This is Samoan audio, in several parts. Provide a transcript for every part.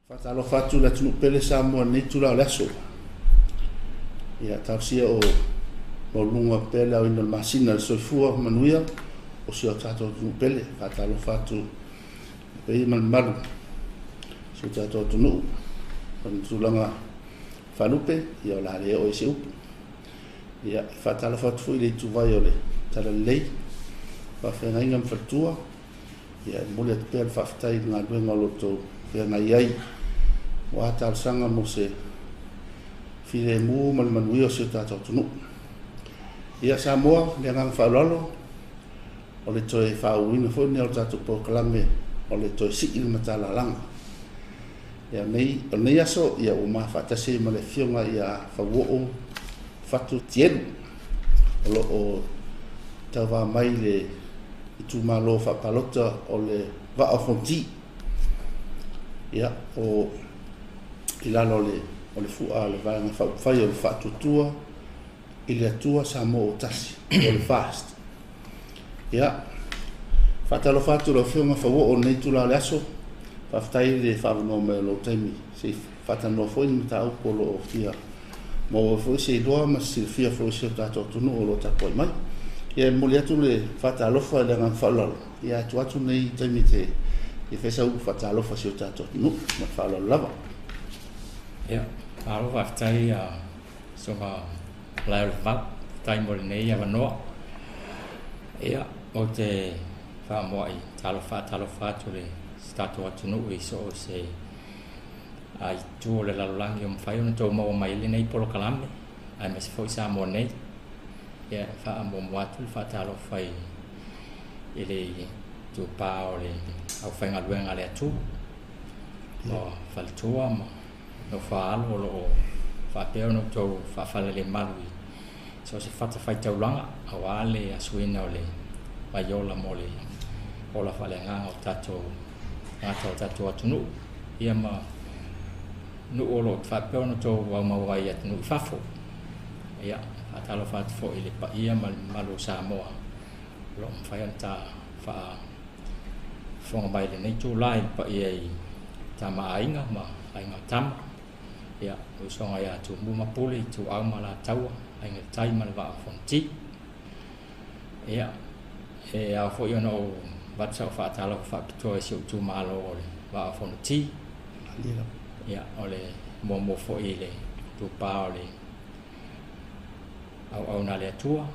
Faatalofa atu i le atunuu pele Samoa i lenei itula o le aso. Ia, talosia o maualuluga pea le aoina o le masina i le soifua manuia o si o tatou atunuu pele. Faatalofa atu i le paia ma le mamalu o si o tatou atunuu i ona tulaga faalupe, ia o le a le oo i se upu. Ia, e faatalofa atu foi i le ituvai o le Talalelei, faafeagaiga ma faletua. Ia, e momoli atu pea le faafetai i le galuega o lo o outou feagai ai aua talosaga mo se filemu ma le manuia o si o tatou atunuu. Ia, Samoa, le agaga faaaloalo, o le toe faaauauina foi lenei o le tatou polokalame o le toe sii le matalalaga. Ia, o lenei aso, ia, ua ma faatasi ai ma le Afioga ia Fauoo Fatu Tielu, o lo o tauva mai i le itumalo faapalota o le Vaa o Fonoti. Ia, o i lalo o le fua a le Vaega Faaupufai o le Faatuatua i le Atua Samoa ua Tasi, o le FAST. Ia, faatalofa atu i lau Afioga Fauoo i lenei itula o le aso. Faafetai i le faaavanoa mai o lou taimi se i faatalanoa foi ni mataupu o lo o fia maua foi se iloa ma se silafia foi i si o tatou atunuu o lo o tapuai mai. Ia, e momoli atu le faatalofa i le agaga faaaloalo, ia ae tuu atu lenei taimi e te fai sau upu faatalofa i si o tatou atunuu. Ma le faaaloalo lava. Ia, malo faafetai Soga Malaeolevalu, faafetai mo lenei avanoa. Ia, ou te faamoai talofa faatalofa atu i si tatou atunuu i so o se itu o le lalolagi o mafai ona outou maua mai ai lenei polokalame, aemaise foi Samoa nei. Ia, e faamuamua atu le faatalofa i le itupa o le aufaigaluega a le Atua, o faletua ma Nofoaalo o lo o faapea ona outou faafalelemalu i so o se fatafaitaulaga aua le asuina o le vaiola mo le ola faaleagaga o tatou tagata o tatou atunuu, ia ma nuu o lo o faapea ona outou aumau ai i atunuu i fafo. Ia, faatalofa atu foi i le paia ma le mamalu o Samoa o lo o mafai ona ta faafofoga mai i lenei itula i le paia i Tama Aiga ma Aiga o Tama, ia, le usoga ia Tumua ma Pule, Ituau ma Alataua, Aiga i le Tai ma le Vaa o Fonoti. Ia, e ao foi ona ou avatu sau faatalofa faapitoa i si ou itumalo o le Vaa o Fonoti. Ia, o le muamua foi i le itupa o le auauna a le Atua,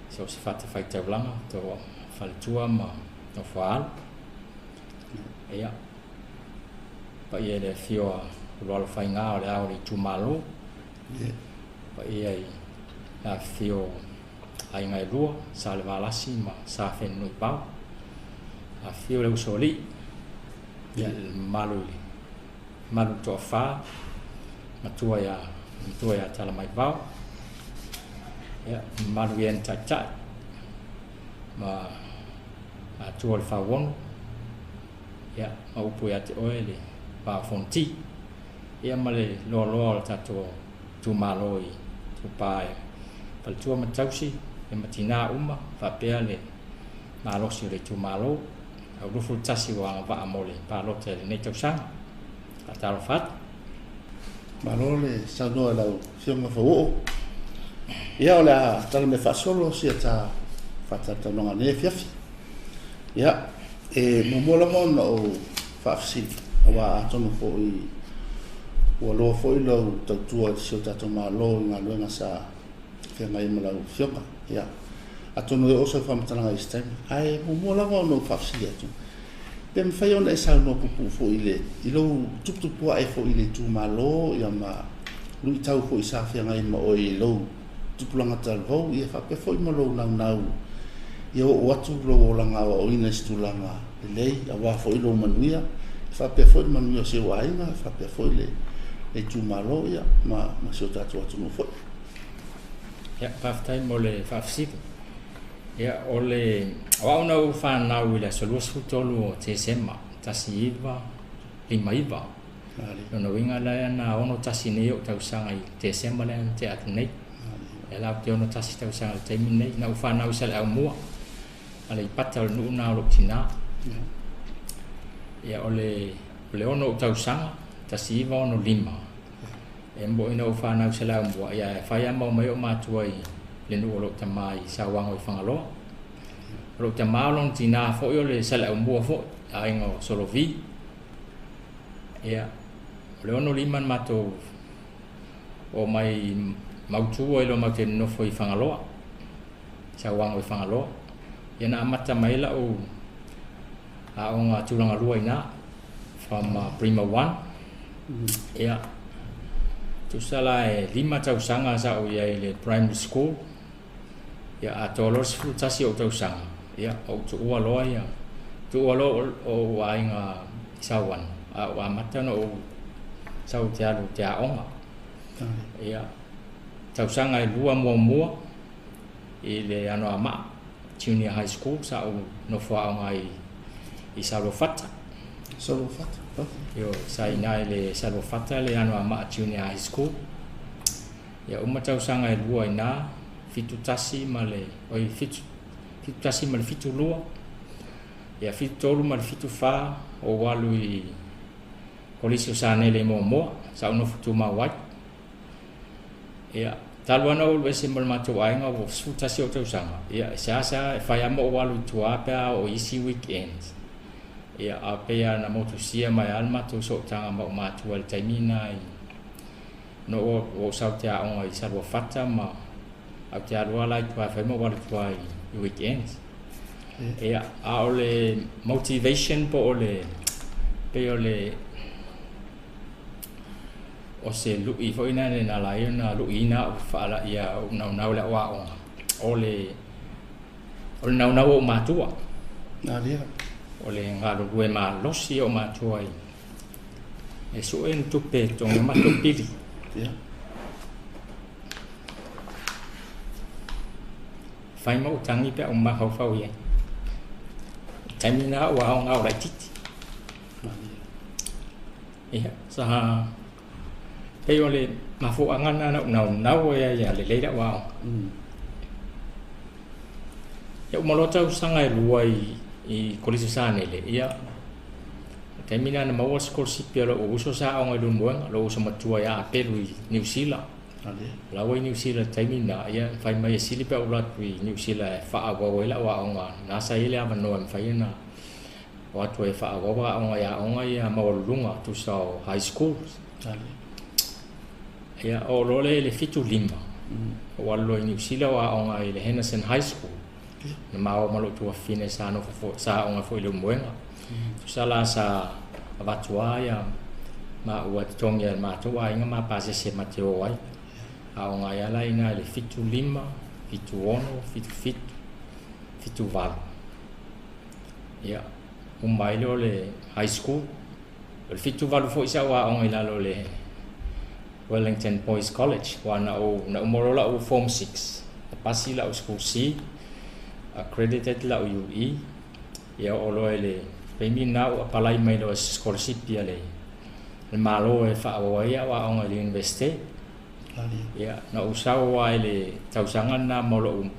so o se fatafaitaulaga, outou faletua ma nofoaalo. Ia, paia i le afio a Ulualofaiga o le ao o le itumalo, paia i le afifio o aiga e lua, Salevalasi ma Safenunuivao, afifio le Usoalii, ia le mamalu i le mamalu i le toafa, matua ia matua ia Talamaivao, ia mamalu i e na taitai ma Atua o le Fauono, ia, ma upu ia te oe le Vaa o Fonoti, ia ma le loaloa o le tatou itumalo i Tupa e faletua ma tausi ia ma tinā uma faapea le malosi o le itumalo au 21 ua agavaa mo le palota i lenei tausaga. Faatalofa atu. Malo le saunoa i lau Afioga Fauoo. Ia, o le a tala mea faasolo sia ta faatalatalanoaga i lenei afiafi. Ia, e muamua lava ona ou faafesili, aua atonu foi ua loa foi lau tautua i si o tatou Malo i galuega sa feagai ai ma lau Afioga. Ia, atonu e oo sau faamatalaga i se taimi. Ae muamua lava ona ou faafesili atu, pe mafai ona e saunoa puupuu foi i le, i lou tuputupuae foi i le itumalo, ia ma luitau foi sa feagai ma oe i lou tupulaga talavou, ia faapea foi ma lou naunau ia oo atu lou olaga aoaoina i se tulaga lelei, aua foi lou manuia, faapea foi le manuia o si ou aiga, faapea foi le itumalo, ia, ma si o tatou atunuu foi. Ia, faafetai mo le faafesili. Ia, o le, o au na ou fanau i le aso 23 o Tesema 1959. Lona uiga lea na 61 nei ou tausaga i Tesema lea na tea atu nei. Ia la ou te 61 tausaga i le taimi lenei. Na ou fanau i Saleaaumua, Aleipata o le nuu lena o lou tinā. Ia, o le 6 ou tausaga, 1965. E mo'i na ou fanau i Saleaaumua, ia ae fai lava ma omai ou matua i le nuu o lou tama i Sauano i Fagaloa. O lou tama o lona tinā foi o le Saleaaumua foi, aiga o Solovi. Ia, o le 65 na matou omai mautu ai loa matou te nonofo i Fagaloa, Sauano i Fagaloa. Ia na amata mai ai lau aoga tulaga lua i ina, from Prima 1. Ia, tusa la e 5 tausaga sa ou i ai i le primary school. Ia, atoa loa le 11 ou tausaga, ia, ou tuua loa ia, tuua loa ou aiga i Sauano, a ua amata ona ou sau ou te alu ou te aoga. Ia, tausaga e lua muamua i le Anoamaa Junior High School sa ou nofo aoga ai i Saluafata. Saluafata, okay. Ioe, sa i ina i le Saluafata le Anoamaa Junior High School. Ia uma tausaga e lua i ina, 71 ma le, oi, 71 ma le 72, ia 73 ma le 74, ou alu i Kolisi o Sanele i Moamoa, sa ou nofo tumau ai. Ia, talu lava ona ou alu ese ma le matou aiga ua 11 ou tausaga, ia, e seasea e fai lava ma ou alu i tua pe a oo i isi weekends. Ia, a pei lava ona motusia mai lava le matou sootaga ma ou matua i le taimi lena i ona ua ou sau te aoga i Saluafata ma au te alu lava la i tua e fai ma ou alu i tua i weekends. Ia, a o le motivation po o le pei o le o se lu'i foi lena na ala ai ona lu'iina a'u faala ia ou naunau i le aoaoga, o le o le naunau o ou matua. O le galulue malosi o ou matua i e sue ni tupe e totogi ai matou pili. Fai ma ou tagi pe a ou mafaufau i ai. Taimi lena ua aoga o laitiiti. Ia, sa pei o le mafuaaga lena na ou naunau ai ia lelei lau aoga. Ia uma loa tausaga e lua i Kolisi o Sanele, ia, o le taimi lena na maua le sikolasipi a lou uso sa aoga i Leulumoega, lou uso matua ia Apelu i Niu Sila. O la ua i Niu Sila i le taimi lena, ia fai mai e sili pe a ou alu atu i Niu Sila e faaauau ai lau aoga, na sa i ai le avanoa e mafai ona o atu ai e faaauau aoga i aoga ia maualuluga tusa o high schools. Ia, oo loa lea i le 75, ou alu loa i Niu Sila o aoga i le Henderson High School. Na maua ma lou tuafafine sa nofo foi, sa aoga foi i Leulumoega. Tusa la sa avatu lava ia maua e totogi e le matou aiga ma pasese ma te o ai. Aoga ai lava la i ina i le 75, 76, 77, 78. Ia, uma ai lea o le high school. O le 78 foi sa ou aoga i lalo o le Wellington Boys College, aua na ou na uma loa lau Form 6, na pasi lau School C, accredited lau UE, ia oo loa i le taimi lena ua apalai mai loa i se sikolasipi a le Malo e faaauau ai au aoga i le Universite. Ia, na ou sau lava i le tausaga lena ma lou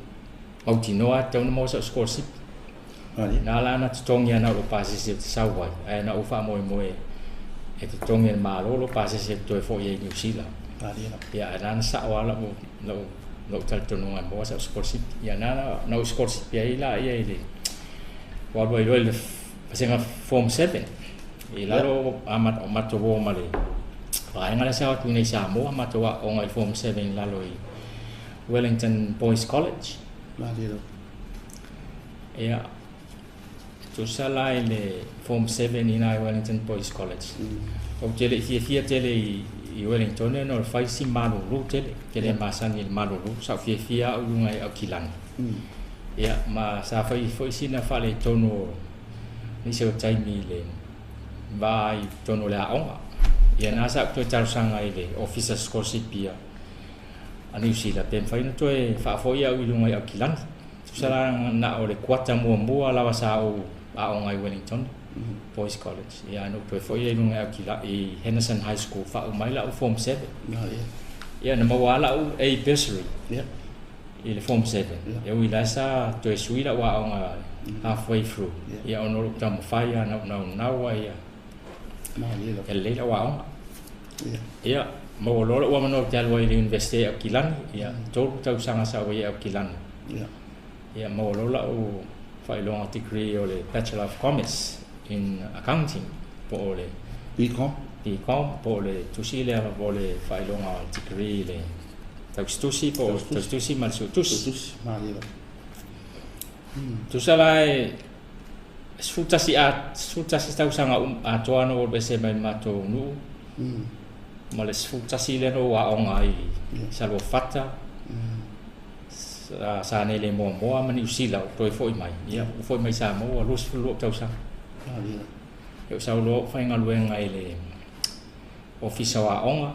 mautinoa e tatau ona maua sau sikolasipi. Na ala ona totogi ana o lou pasese ou te sau ai, ae na ou faamoemoe e totogi e le Malo lou pasese e toe foi ai i Niu Sila. Ia, ae na na sao lava lau, lau, lou talitonuga e maua sau sikolasipi. Ia, na na ou sikolasipi ai laia i le, ua alu ai loa i le vasega Form 7. I lalo o matou o ma le vaega lea sa o atu i inei i Samoa, matou aooga i le Form 7 i lalo i Wellington Boys College. Ia, e tusa la i le Form 7 i ina i Wellington Boys College. Ou te le i fiafia tele i Wellington ona o le fai si malulu tele, te le masani i le malulu, sa ou fiafia au i luga i Aukilani. Ia, ma sa fai foi sina faaletonu o nisi o taimi i le va i totonu o le aoga. Ia, na sa ou toe talosaga i le Ofisa Sikolasipi a Niu Sila pe mafai ona toe faafoi au i luga i Aukilani. Tusa la na o le kuata muamua lava sa ou aoga i Wellington Boys College. Ia, na ou toe foi i luga i Aukila, i Henderson High School, faauma ai lau Form 7. Ia, na maua lava lau A bursary i le Form 7. E ui la sa toe sui lau aoga halfway through. Ia, ona o lou taumafai lava na ou naunau ai ia lelei lau aoga. Ia, maua loa lou avanoa ou te alu ai i le Iunivesite i Aukilani, ia, 3 tausaga sa ou ai i Aukilani. Ia, maua loa lau faailoga degree o le Bachelor of Commerce in Accounting, po o le BCom. BCom, po o le tusi lea o le faailoga degree i le tausitusi po o tausitusi ma le suetusi. Suetusi, malie lava. Tusa la e 11 a 11 tausaga atoa na ou alu ese mai le matou nuu ma le 11 lea na ou aoga ai i Saluafata, sa Sanes Moamoa ma Niu Sila ou toe foi mai. Ia, ou foi mai Samoa ua 22 ou tausaga. Ia, ou sau loa ou faigaluega i le Ofisa o Aoga,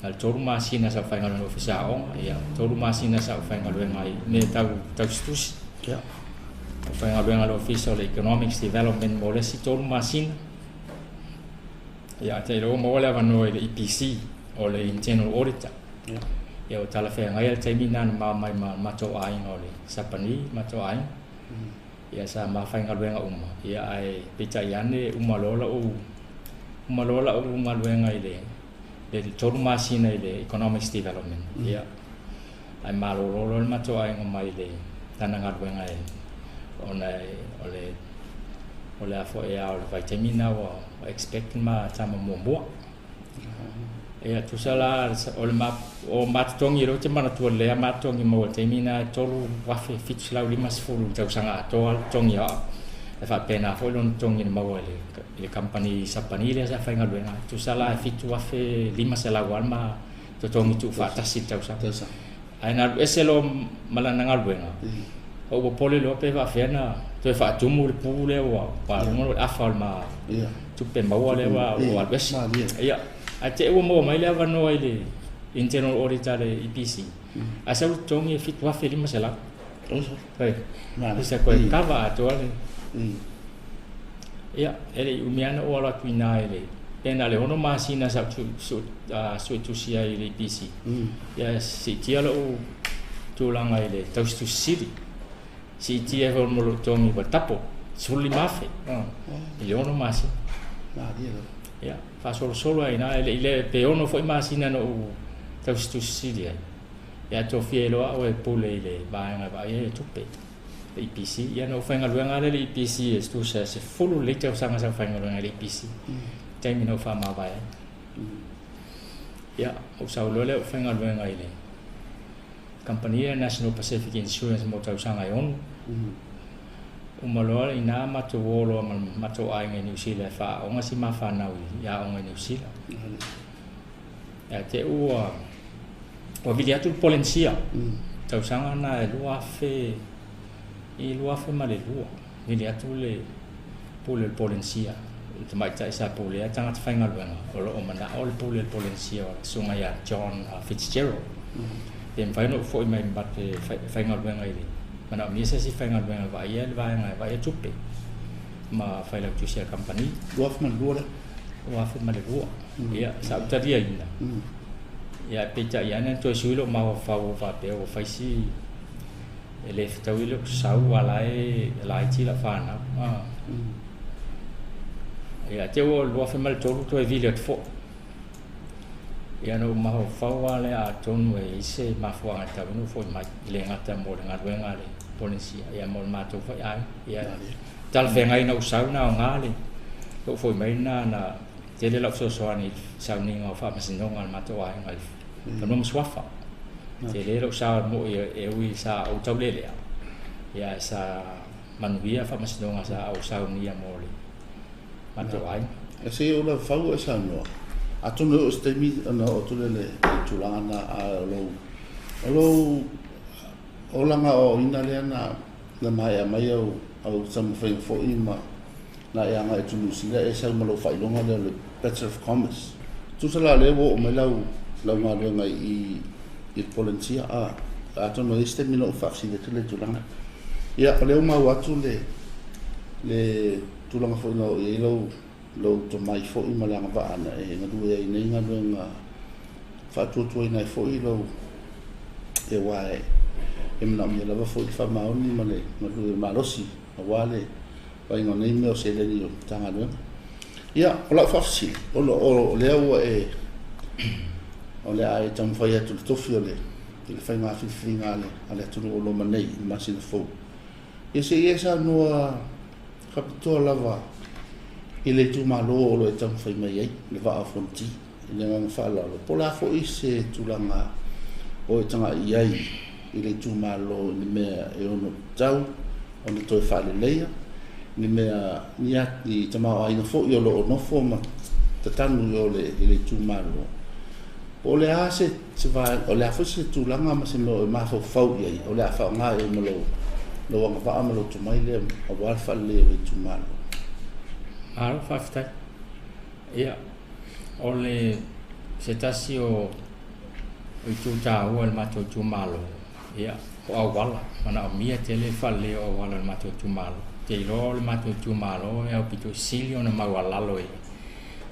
na o le 3 masina sa ou faigaluega i le Ofisa o Aoga, ia, 3 masina sa ou faigaluega i mea tau tausitusi. Ou faigaluega i le Ofisa o le Economics Development mo le isi 3 masina. Ia, te iloa ua maua le avanoa i le EPC, o le Internal Auditor. Ia, ua talafeagai le taimi lena na mao mai ma le matou aiga o le Sapani, matou aiga. Ia, sa ma faigaluega uma. Ia, ae peitai ane uma loa lau uma loa lau galuega i le 3 masina i le Economics Development. Ia, ae malolo loa le matou aiga mai le lana galuega e ona o le o le a foi a o le vaitaimi lena ua expect ma tama muamua. Ia, tusa la o le ma o ma totogi lea ou te manatua lelei lava ma totogi maua i le taimi lena e $3,750 i le tausaga atoa le totogi o au. E faapena foi lona totogi na maua i le kamupani Sapani lea sa faigaluega ai. Tusa la e $7,500 lava le ma totogi tuufaatasi i le tausaga. Ae na alu ese loa ma lana galuega, ou popole loa pe faapefea na toe faatumu le pu lea ua luga le afa o le ma tupe maua lea ua alu ese. Ia, ae te i ua maua mai le avanoa i le internal audit a le EPC, ae sau le totogi e $7,500. Oi, sa koe kava atoa le. Ia, e le i umi lava na ou alo atu i ina i le, pe na o le 6 masina sa ou suetusi ai i le EPC. Ia, siitia lou tulaga i le tausitusi sili. Siitia foi ma lou totogi ua double, $15,000 i le 6 masina. Ia, faasolosolo ai i ina, e le i le, pe 6 foi masina na ou tausitusi sili ai. Ia, tofia ai loa au e pule i le vaega e vaai ai le tupe. Le EPC. Ia na ou faigaluega lava lea i le EPC e tusa e 10 lelei tausaga sa ou faigaluega i le EPC. Taimi na ou faamavae ai. Ia, ou sau loa lea ou faigaluega i le kamupani lea National Pacific Insurance mo tausaga e 6. Uma loa i ina matou o loa ma le matou aiga i Niu Sila e faaaoga si ma fanau i aoga i Niu Sila. Ia te ua ua vili atu le Polenisia tausaga na e 2000 i 2002 vili atu le pule o le Polenisia le tamaitai sa pulea tagata faigaluega o lo o manao le pule o le Polenisia o le susuga ia John Fitzgerald pe mafai ona ou foi mai ma te faigaluega i le manaomia se isi faigaluega e vaaia le vaega e vaaia tupe ma failautusi a le kamupani. 2002 lea? 2002. Ia, sa ou taliaina. Ia, ae peitai ane na toe sui lou mafaufau ua faapea ua fai si e le fetaui lou sau a la e laiti lau fanau. Ia, te ua 2003 toe vili atu foi. Ia, na ou mafaufau lava lea atonu e i ai se mafuaaga e tatau ai ona ou foi mai, e le gata mo le galuega a le Polenisia, ia mo le matou foi aiga. Ia, talafeagai na ou sau na aoga le lou foi mai lena na tele lau fesoasoani i le sauniga o faamasinoga a le matou aiga i fanua ma suafa. Tele lou sao moi e ui sa ou taulelea, ia ae sa manuia faamasinoga sa ou saunia mo le matou aiga. E se i ou lava fau e saunoa, atonu e oo i se taimi ona oo atu lea i le tulaga lena, a o lou, o lou olaga aoaoina lea na na maea mai au au taumafaiga foi ma na e agai atu i Niu Sila e sau ma lou faailoga lea o le Bachelor of Commerce. Tusa la o lea ua oo mai lau lau galuega i i le Polenisia, a atonu e i ai se taimi na ou faafesili atu lea i tulaga. Ia, o lea ua maua atu le le tulaga foi na oo i ai lau lou tomai foi ma le agavaa na e galue ai i nei galuega faatuatuaina ai foi lou e aua e e manaomia lava foi le faamaoni ma le galue malosi aua le vaaiga o nei mea o seleni o Matagaluega. Ia, o lau faafesili, ona o lea ua e O le a e taumafai atu i le tofi o le i le faiga filifiliga a le atunuu o lo o ma nei i le masina fou. Ia se i e saunoa faapitoa lava i le itumalo o lo o e taumafai mai ai, le Vaa o Fonoti, i le agaga faaaloalo, po o le a foi se tulaga o e tagai i ai i le itumalo i le mea e ono tatau ona toe faaleleia, ni mea, ni, ni tamaoaiga foi o lo o nofo ma tatanu i o i le itumalo. Po o le a se, se vaega, o le a foi se tulaga ma se mea o e mafaufau i ai, o le a faaaoga i ai ma lou agavaa ma lou tomai lea aua le faaleleia o le itumalo. Malo faafetai. Ia, o le se tasi o itu taua i le matou itumalo, ia, o auala, manaomia tele le faaleleia o auala o le matou itumalo. Ou te iloa o le matou itumalo e aupito sili ona maualalo i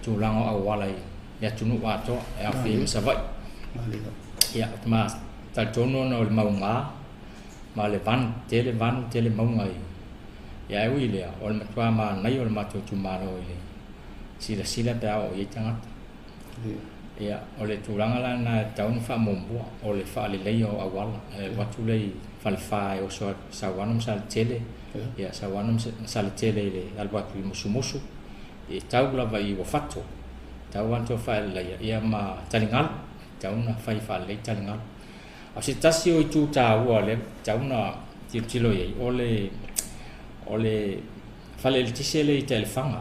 tulaga o auala i le atunuu atoa, e aofia ai ma Savaii. Ia, ma talitonu ona o le mauga ma le vanu, tele vanu, tele mauga i. Ia, ae ui i lea, o le matua manaia o le matou itumalo i le silasila pe a oo i ai tagata. Ia, o le tulaga la lena e tatau ona faamuamua, o le faaleleia o auala. E alu atu lea i Falefa e oso atu i Sauano ma Saletele, ia Sauano ma Saletele i le alu atu i Musumusu, e tau lava i Uafato, e tatau lava ona toe faaleleia, ia ma taligalu, e tatau ona fai faalelei taligalu. A o se tasi o itu taua lea e tatau ona tilotilo i ai, o le fale eletise lea i Taelefaga.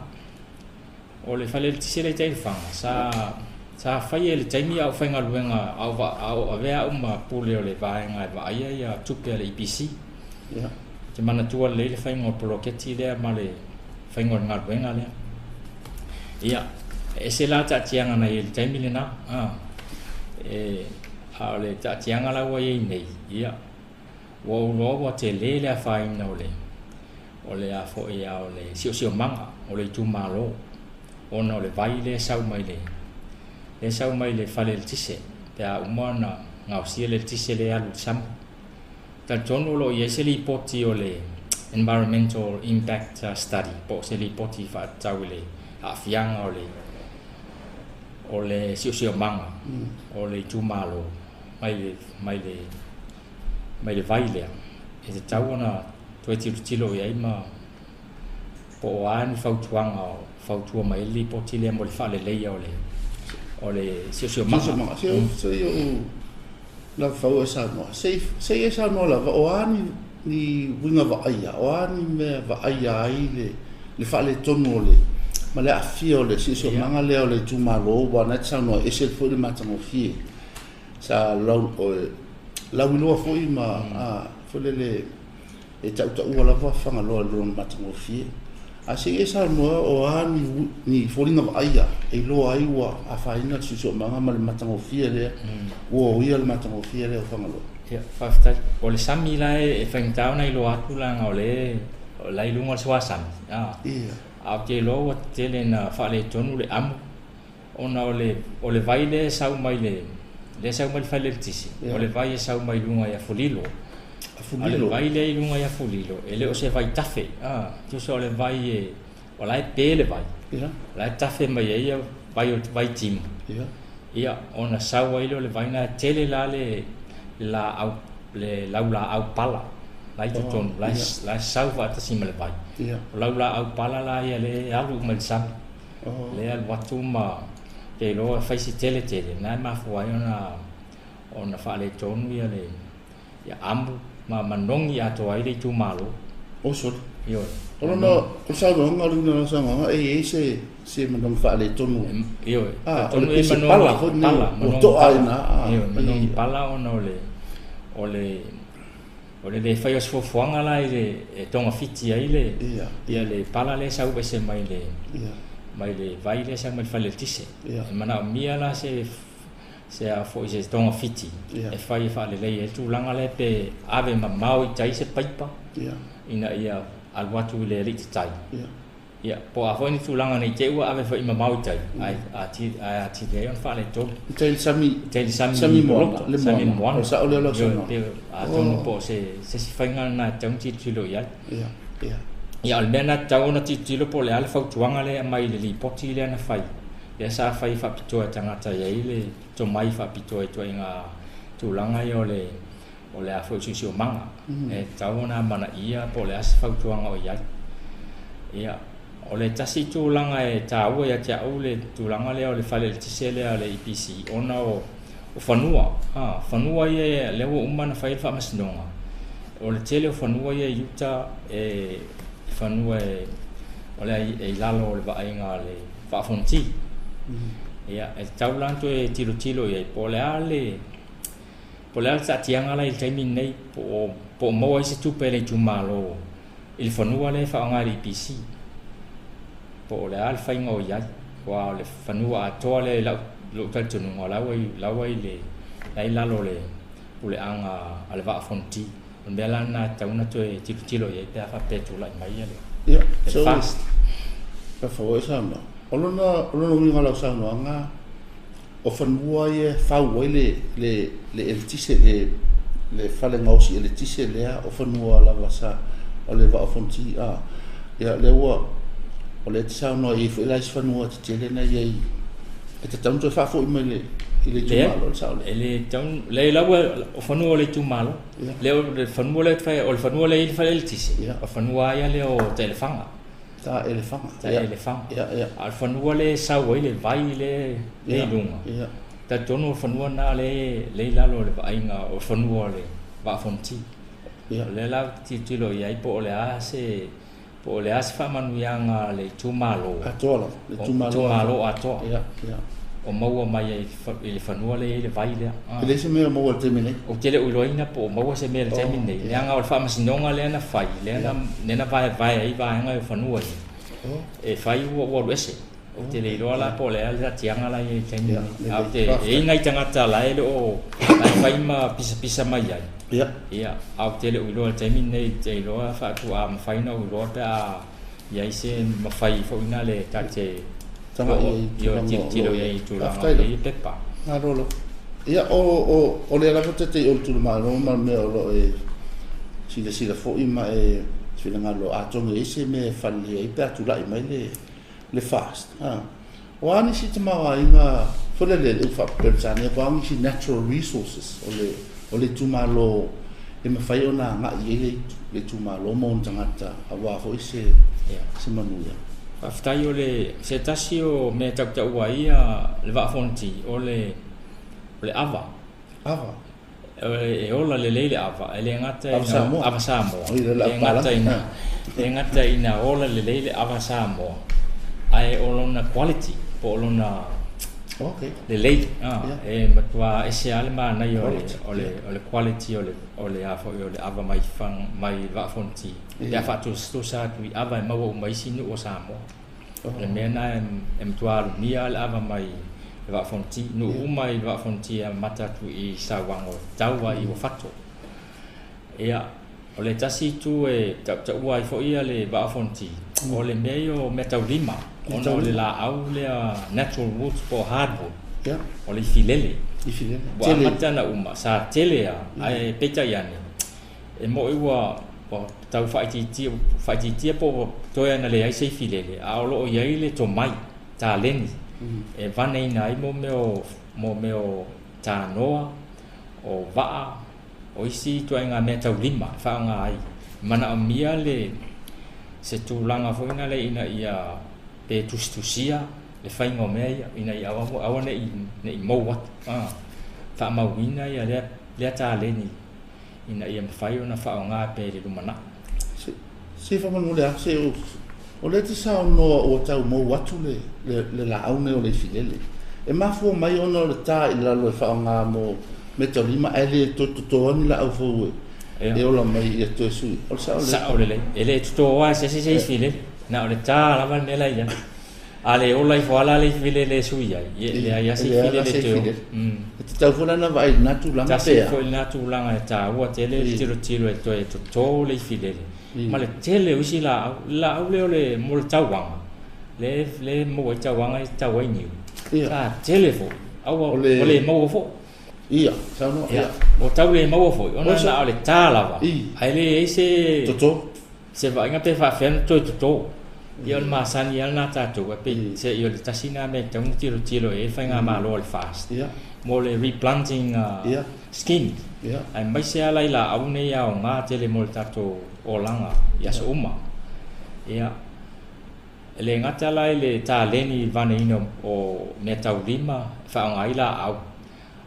O le fale eletise lea i Taelefaga, sa faia i le taimi a o faigaluega, a o avea au ma pule o le vaega e vaaia ia tupe a le EPC. Ou te manatua lelei le faiga o le poloketi lea ma le faiga o le galuega lea. Ia, e ese la taatiaga na i ai i le taimi lena, a o le taatiaga la ua i ai nei, ia, ua ou iloa ua tele le afaina o le o le a foi a o le siosiomaga o le itumalo ona o le vai lea e sau mai le lea e sau mai le fale eletise pe a uma ona gaosia le eletise lea e alu i le sami. Talitonu o lo o i ai se lipoti o le Environmental Impact Study po o se lipoti faatatau i le aafiaga o le siosiomaga o le itumalo mai le mai le mai le vai lea e tatau ona toe tilotilo i ai ma po o a ni fautuaga o fautua mai ai le lipoti lea mo le faaleleia o le siosiomaga. Siosiomaga. Se i ou lava fau e saunoa. Se i e saunoa lava, o a ni uiga vaaia, o a ni mea vaaia ai le faaletonu o le ma le aafia o le siosiomaga lea o le itumalo, aua o lena e te saunoa e ese foi le matagofie. Sa lauiloa foi ma foi lele e tautaua lava Fagaloa i lona matagofie. A se i e saunoa o a ni foliga vaaia e iloa ai ua afaina le siosiomaga ma le matagofie lea, ua oia le matagofie lea o Fagaloa. Ia, faafetai. O le sami la e faigata ona iloa atu leaga o lea la i luga o le suasami. A ou te iloa ua tele ina faaletonu le amu ona o le o le vai lea e sau mai le lea e sau mai le fale eletise, o le vai e sau mai luga i Afulilo. A o le vai lea i luga i Afulilo, e le o se vai tafe, tusa o le vai e o la e pe le vai, o la e tafe mai ai ia vai o vai timu. Ia, ona sau ai lea o le vai lena, e tele la le laau le laulaau pala la i totonu, la e sau faatasi ma le vai. O laulaau pala la ia lea e alu uma i le sami. Lea alu atu ma te iloa e fai se tele tele, na e mafua ai ona faaletonu ia le ia amu ma manogi atoa ai le itumalo. O soli. Ioe. O lona, o saunoaga, o le uiga o lau saunoaga, e i ai se manogi faaletonu. Ioe. O le pese pala foi lenei, ua to'a ai i ina. Ioe, manogi pala ona o le o le O le le faia o se fuafuaga la i le e togafiti ai le ia le pala lea e sau ese mai le mai le vai lea e sau mai le fale eletise. E manaomia la se se a foi se togafiti e fai e faalelei ai le tulaga lea pe ave mamao i tai se paipa ina ia alu atu i le alii tatai. Ia, po o a foi ni tulaga ne i te i ua ave foi mamao i tai, ae atili ai ona faaletonu. I tai i le sami, I tai i le sami sami moana, loloto, le sami moana. moana. O le sao lea o lau Ioe, saunoaga. pei atonu po o se isi faiga lena e tatau ona tilotilo i ai. Ia, ia. Ia, o le mea lena e tatau ona tilotilo po o le a le fautuaga lea e aumai i le lipoti lea na fai. Lea sa fai faapitoa e tagata e i ai le tomai faapitoa i ituaiga tulaga ia o le o le a foi siosiomaga. E tatau ona amanaia po o le a se fautuaga o i ai. Ia, o le tasi tulaga e taua ia te au le tulaga lea o le fale eletise lea a le EPC ona o o fanua, a, fanua ia lea ua uma ona fai le faamasinoga, o le tele o fanua ia i uta e fanua e o le e i lalo o le vaaiga a le Vaa Fonoti. Ia, e tatau la ona toe tilotilo i ai po o le a le po o le a le taatiaga la i le taimi lenei, po o po o maua ai se tupe a le itumalo i le fanua lea e faaaoga e le EPC. Po o le a le faiga o i ai, aua o le fanua atoa lea i lau lou talitonuga o la ua i la ua i le la i lalo o le puleaga a le Vaa o Fonoti. O le mea la lena e tatau ona toe tilotilo i ai pe a faapea e tulai mai le Ia, le so FAST. Faafoe saunoa. O lona o lona uiga o lau saunoaga, o fanua ia e fau ai le le le eletise le le fale gaosi eletise lea o fanua lava sa o le Vaa o Fonoti a ia lea ua o lea e te saunoa i ai foi la isi fanua tetele na i ai e tatau ona toe faafoi mai le i le itumalo le sao lea. E le tatau leai la ua o fanua o le itumalo. Lea o le fanua lea fai o le fanua lea i le fale eletise o fanua lava ia lea o Taelefaga. Taelefaga. Taelefaga. A o le fanua lea e sau ai le vai lea i luga, talitonu o le fanua lena lea e i lalo o le vaaiga o le fanua o le Vaa o Fonoti. O lea la ou te tilotilo i ai po o le a se po o le a se faamanuiaga a le itumalo atoa lava, le itumalo atoa o maua mai ai i le fanua lea e i ai le vai lea. E leai se mea o maua i le taimi nei? Ou te le o iloaina po o maua se mea i le taimi lenei, leaga o le faamasinoga lea na fai, lea na vaevae ai vaega ia o fanua ia, e fai ua alu ese. Ou te le iloa la po o le a le taatiaga la e i ai i le taimi lenei. Ae ou te, e i ai nai tagata la e le o, la e fai ma pisapisa mai ai. Ia, ae ou te le o iloa i le taimi lenei, ou te iloa faatoa mafai ona ou iloa pe a i ai se mafai foi na le ta te tilotilo i ai i tulaga o ia pepa. Malo lava. Ia, o, o, o lea lava ta te i o le tulimalo ma le mea o lo o e silasila foi ma e finagalo atonu e i ai se mea e fale ai pe a tulai mai le, le FAST. A. O a nisi tamaoaiga foi lele le faa-Peretania, po o a nisi natural resources o le, o le itumalo e mafai ona agai i ai le, le itumalo ma ona tagata aua foi se, se manuia. Faafetai o le se tasi o mea e tautaua ai le Vaa Fonoti o le o le ava. Ava. E ola lelei le ava, e le gata ina ava Samoa, ava Samoa. E le gata ina le gata ina ola lelei le ava Samoa, ae o lona quality po o lona lelei, e matua ese lava le manaia o le o le o le quality o le o le a foi o le ava mai mai le Vaa Fonoti pe a faatusatusa atu i ava e maua uma i isi nuu o Samoa. O le mea lena e matua alumia le ava mai le Vaa o Fonoti. Nuu uma i le Vaa o Fonoti e amata atu i Sauano tau lava i Uafato. Ia, o le tasi itu e tautaua ai foi le Vaa o Fonoti, o le mea ia o meataulima, ona o le laau lea natural woods po o hardwood, o le ifilele. Ua amata ona uma, sa tele lava, ae peitai ane, E moni ua tau faaitiitia, faaitiitia po ua toe ana leai se ifilele, a o lo o i ai le tomai, taleni, e vaneina ai mo mea o, mo mea o tanoa, o vaa, o isi ituaiga meataulima e faaaoga ai. E manaomia le, se tulaga foi lena ina ia pe tusitusia le faiga o mea ia, ina ia aua, aua ne i, ne i mou atu, a, faamauina ia lea, lea taleni ina ia mafai ona faaaoga pea i le lumanai. Se, se faamanu le a, se o, o lea te saunoa ua tau mou atu le, le, le laau nei o le ifilele. E mafua mai ona o le ta i lalo e faaaoga mo meataulima ae le toe toto ni laau fou e, e ola mai ia toe sui. O le sao lea? Sao lelei. E le toto lava e se isi se ifilele. Na o le ta lava le mea la i ai. A le ola ifo lava la le ifilele e sui ai, ia e leai lava se ifilele e toe ola. E tatau foi la ona vaai i lena tulaga pea. Tasi foi lena tulaga e taua tele le tilotilo e toe toto le ifilele ma le tele o isi laau. Le laau lea o le mo le tauaga, lea e maua ai tauaga e tau ai niu, sa tele foi, a ua le maua foi. Ia, saunoa, ia. Ua tau le maua foi, ona na o le ta lava, ae leai se toto. Se vaaiga pe faafefea ona toe toto. Ia o le masani lava lena a tatou, ae peiseai o le tasi lena mea e tatau ona tilotilo i ai le faigamalo a le FAST mo le replanting scheme, aemaise lava la i laau nei e aoga tele mo le tatou olaga i aso uma. Ia, e le gata la i le taleni i le vaneina o meataulima e faaaoga ai laau,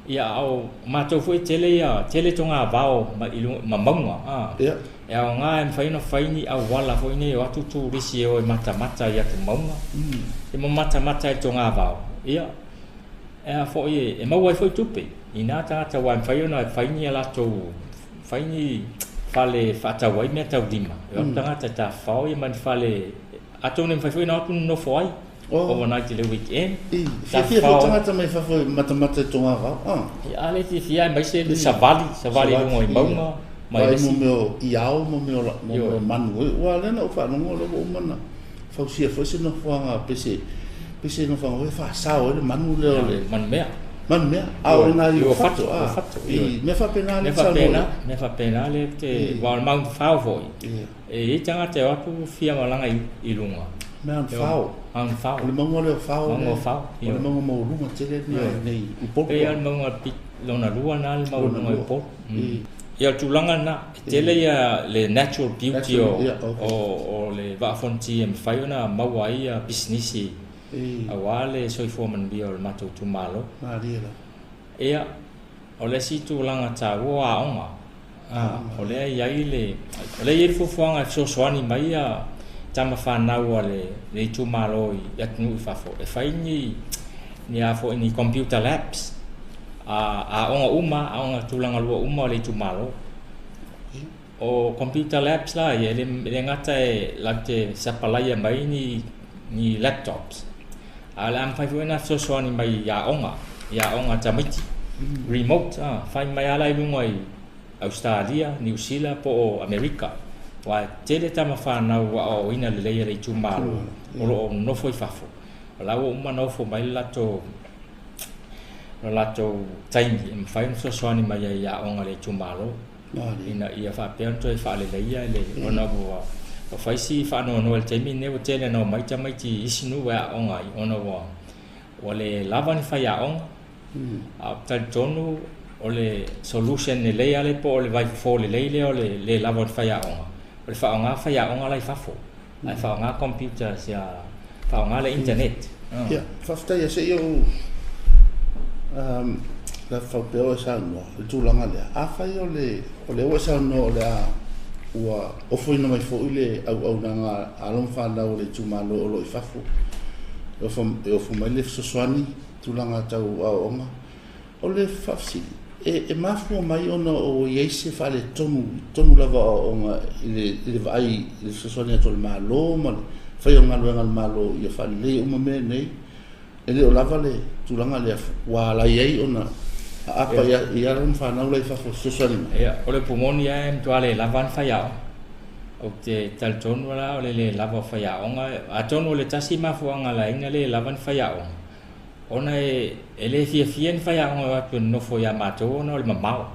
Ia, a o matou foi e tele ia, tele togavao ma i luga, ma mauga, a. Ia. E aoga e mafai ona fai ni auala foi nei e o atu turisi e o e matamata i atu mauga, e ma matamata i togavao, ia, e a foi, e maua ai foi tupe i na tagata aua e mafai ona fai ni a latou, fai ni fale e faatau ai meataulima, e o atu tagata e tafafao ia ma ni fale, atonu e mafai foi ona o atu nonofo ai. Oh. Overnight i le weekend. I, fiafia foi tagata mai fafo e matamata i togavao. Ah. Ia, a le fiafia aemaise le savali, savali i luga i mauga. Mai le mo mea o iao ma mea o manu. Ua lea na ou faalogo o lea ua uma ona fausia foi se nofoaga pe se pe se nofoaga foi e faasao ai le manu lea o le manumea. Manumea. A o ina i Uafato. Uafato. I mea faapena le saunoa. Mea faapena le te aua o le Mount Fao foi. E i ai tagata e o atu fia malaga i luga. Mount Fao. Mount Fao. O le mauga lea o Fao. Mauga o Fao. O le mauga maualuga tele lena i inei i Upolu. Pei lava le mauga lona lua lena le maualuga i Upolu. Ia o le tulaga lena, e tele ia le natural beauty o le Vaa o Fonoti e mafai ona maua ai ia pisinisi aua le soifua manuia o le matou itumalo. Malie lava. Ia, o le isi tulaga taua o aoga. O lea e i ai le, o lea e i ai le fuafuaga e fesoasoani mai ia tama fanau a le, le itumalo i atunuu i fafo e fai ni, ni a foi ni computer labs a aoga uma, aoga tulaga lua uma o le itumalo. O computer labs la ia, e le, e le gata e latou te sapalaia mai ni, ni laptops, a o le a mafai foi ona fesoasoani mai i aoga, i aoga a tamaiti, remote, a, fai mai lava la i luga i Ausetalia, Niu Sila po o Amerika, aua e tele tama fanau ua aoaoina lelei e le itumalo o lo o nonofo i fafo, o la ua uma ona ofo mai le latou lo latou taimi e mafai ona fesoasoani mai ai i aoga a le itumalo. Ina ia faapea ona toe faaleleia le ona ua fai si faanoanoa i le taimi lenei ua tele ina omai tamaiti i isi nuu e aooga ai ona ua ua le lava ni faiaoga. A ou te talitonu o le solution lelei lava lea po o le vaifofo lelei lea o le le lava o ni faiaoga, o le faaaoga faiaoga la i fafo ae faaaoga computers ia faaaoga le internet. Ia, faafetai se i ou le faapea o e saunoa i le tulaga lea. Afai o le o lea ua e saunoa o le a ua ofoina mai foi le auaunaga a alo ma fanau o le itumalo o lo o i fafo e ofo, e ofo mai le fesoasoani tulaga tau aoaoga. O le faafesili, e mafua mai ona o i ai se faaletonu i totonu lava o aoaoga i le, i le vaai i le fesoasoani atu a le Malo ma le faia o galuega a le Malo ia faaleleia uma mea nei, e le o lava le tulaga lea ua ala ai ona aapa i alo ma fanau la i fafo e fesoasoani mai? Ia, o le upu moni lava e matua le lava ni faiaoga. Ou te talitonu la o le le lava o faiaoga, atonu o le tasi mafuaaga e ala ai ona le lava ni faiaoga, Ona e le fiafia ni faiaoga e o atu e nonofo ia matou ona o le mamao.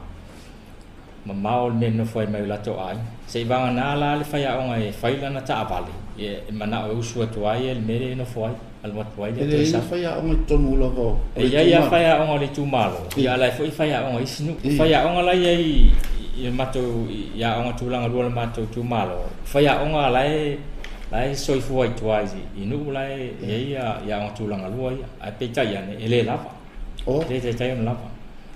Mamao le mea e nonofo ai mai o latou aiga. Seivagana la le faiaoga e fai lana taavale, e manao e usu atu ai le mea lea e nofo ai, alu atu ai lea toe sau. E leai ni faiaoga i totonu lava o le itumalo. E i ai lava faiaoga o le itumalo, ia a o la e foi faiaoga i isi nuu. O faiaoga la e i ai i le matou, i aoga tulaga lua o le matou itumalo, o faiaoga la e La e soifua i tua i nuu la e i ai ia aoga tulaga lua ia. Ae peitai ane, e le lava. Oh. E le taitai ona lava.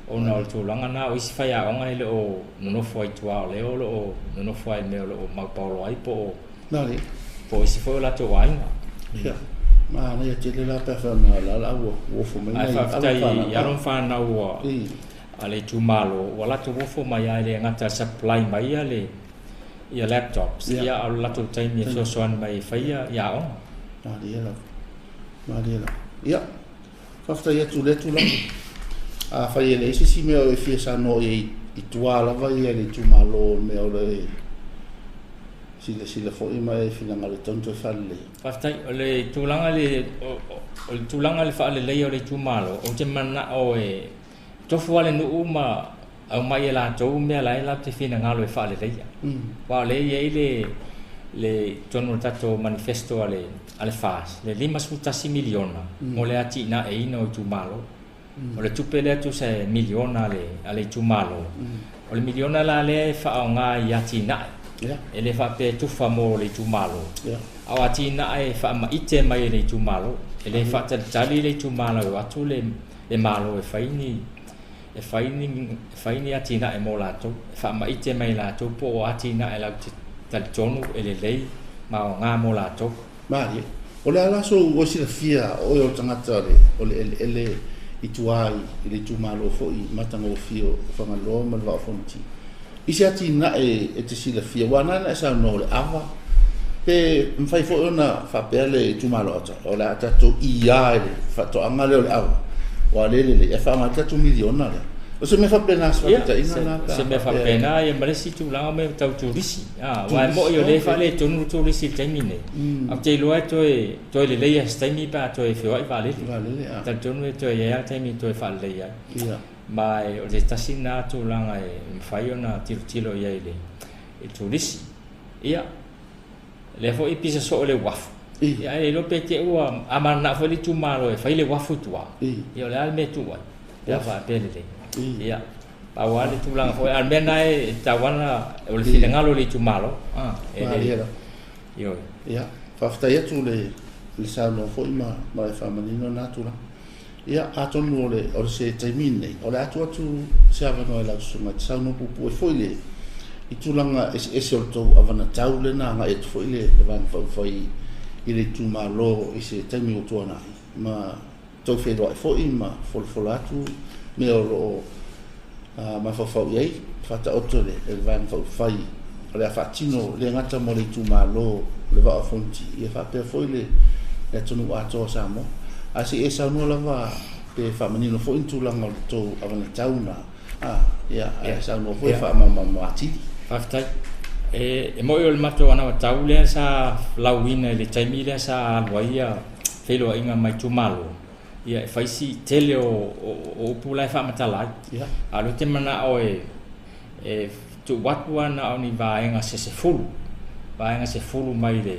Ona o le tulaga na, o isi faiaoga e le o nonofo ai i tua o lea o lo o nonofo ai i mea o lo o maupaolo ai po o Nani. Po o isi foi o latou aiga. Ia. Manaia tele la pe afai ona la la ua ofo mai nai alo ma fanau. Ae faafetai i alo ma fanau ua a le itumalo ua latou ofo mai lava e le gata e supply mai ia le ia laptops, ia a o le latou taimi e fesoasoani mai e faia ia aoga. Malie lava. Malie lava. Ia, faafetai atu i lea tulaga. Afai e leai se isi mea o e fia saunoa i ai i tua lava ia i le itumalo o le mea o le silasila foi ma e finagalo e tatau ona toe faaleleia. Faafetai. O le tulaga i le, o le tulaga i le faaleleia o le itumalo, ou te manao e Tofu lava le nuu ma aumai e latou mea la e latou te finagalo e faaleleia. Aua o lea e i ai le, le totonu o le tatou manifesto a le a le FAS, le $51 miliona mo le atinaeina o itumalo. O le tupe lea tusa e miliona a le a le itumalo. O le miliona la lea e faaaoga i atinae. E le faapea e tufa mo le itumalo. A o atinae e faamaite mai e le itumalo. E le faatalitali le itumalo e o atu le le Malo e fai ni e fai ni e fai ni atinae mo latou, e faamaite mai e latou po o atinae latou te talitonu e lelei ma aoga mo latou. Malie. O le a la sou oe silafia o oe o le tagata o le eleele i tua i le itumalo foi matagofie o Fagaloa ma le Vaa o Fonoti. I se atinae e te silafia, aua na na e saunoa o le ava, pe mafai foi ona faapea le itumalo atoa, o le a tatou ia i le faatoaga lea o le ava, aua o lea e lelei, ae faaaoga ai le tatou miliona lea. O se mea faapena, se faataitaiga lena pe a Se mea faapena, ia ma le isi tulaga o mea tau turisi. Aua e moni o lea e faaletonu le turisi i le taimi lenei, ae ou te iloa e toe, toe lelei lava i se taimi pe a toe feoai vaalele. Vaalele, a. Talitonu e toe i ai lava le taimi e toe faaleleia ai. Ia. Ma o se tasi lena tulaga e mafai ona tilotilo i ai i le turisi. Ia, lea foi e pisa soo i le uafu. Ia, ae le iloa pe te i ua a mananao foi le itumalo e fai le uafu i tua, ia o le a le mea e tuu ai pe a faapea lelei. Ia, pau lava le tulaga foi, a o le mea lena e tatau lava ona, o le finagalo o le itumalo. E le, ioe. Ia, faafetai atu i le saunoa foi ma le faamanino lena tulaga. Ia, atonu o le, o se taimi lenei, o le a tuu atu se avanoa i lau susuga e te saunoa puupuu ai foi i le, i tulaga eseese o le tou avanatau lea na agai atu foi le, le Vaega Faaupufai i le itumalo i se taimi ua tuanai, ma tou feiloai foi ma folafola atu mea o lo o mafaufau i ai, faataoto e le Vaega Faaupufai o le a faatino le gata mo le itumalo o le Vaa o Fonoti, ia faapea foi le atunuu atoa o Samoa. Ae se i e saunoa lava pe faamanino foi ni tulaga o le tou avanatau na, ia, ae saunoa foi e faamalamalama atili. Faafetai. E moni o le matou anavatau lea sa lauina i le taimi lea sa alu ai feiloaiga ma itumalo, Ia, e fai si tele o upu la e faamatala ai. A o lea ou te manao e tuu atu lava na o ni vaega se sefulu, vaega sefulu mai le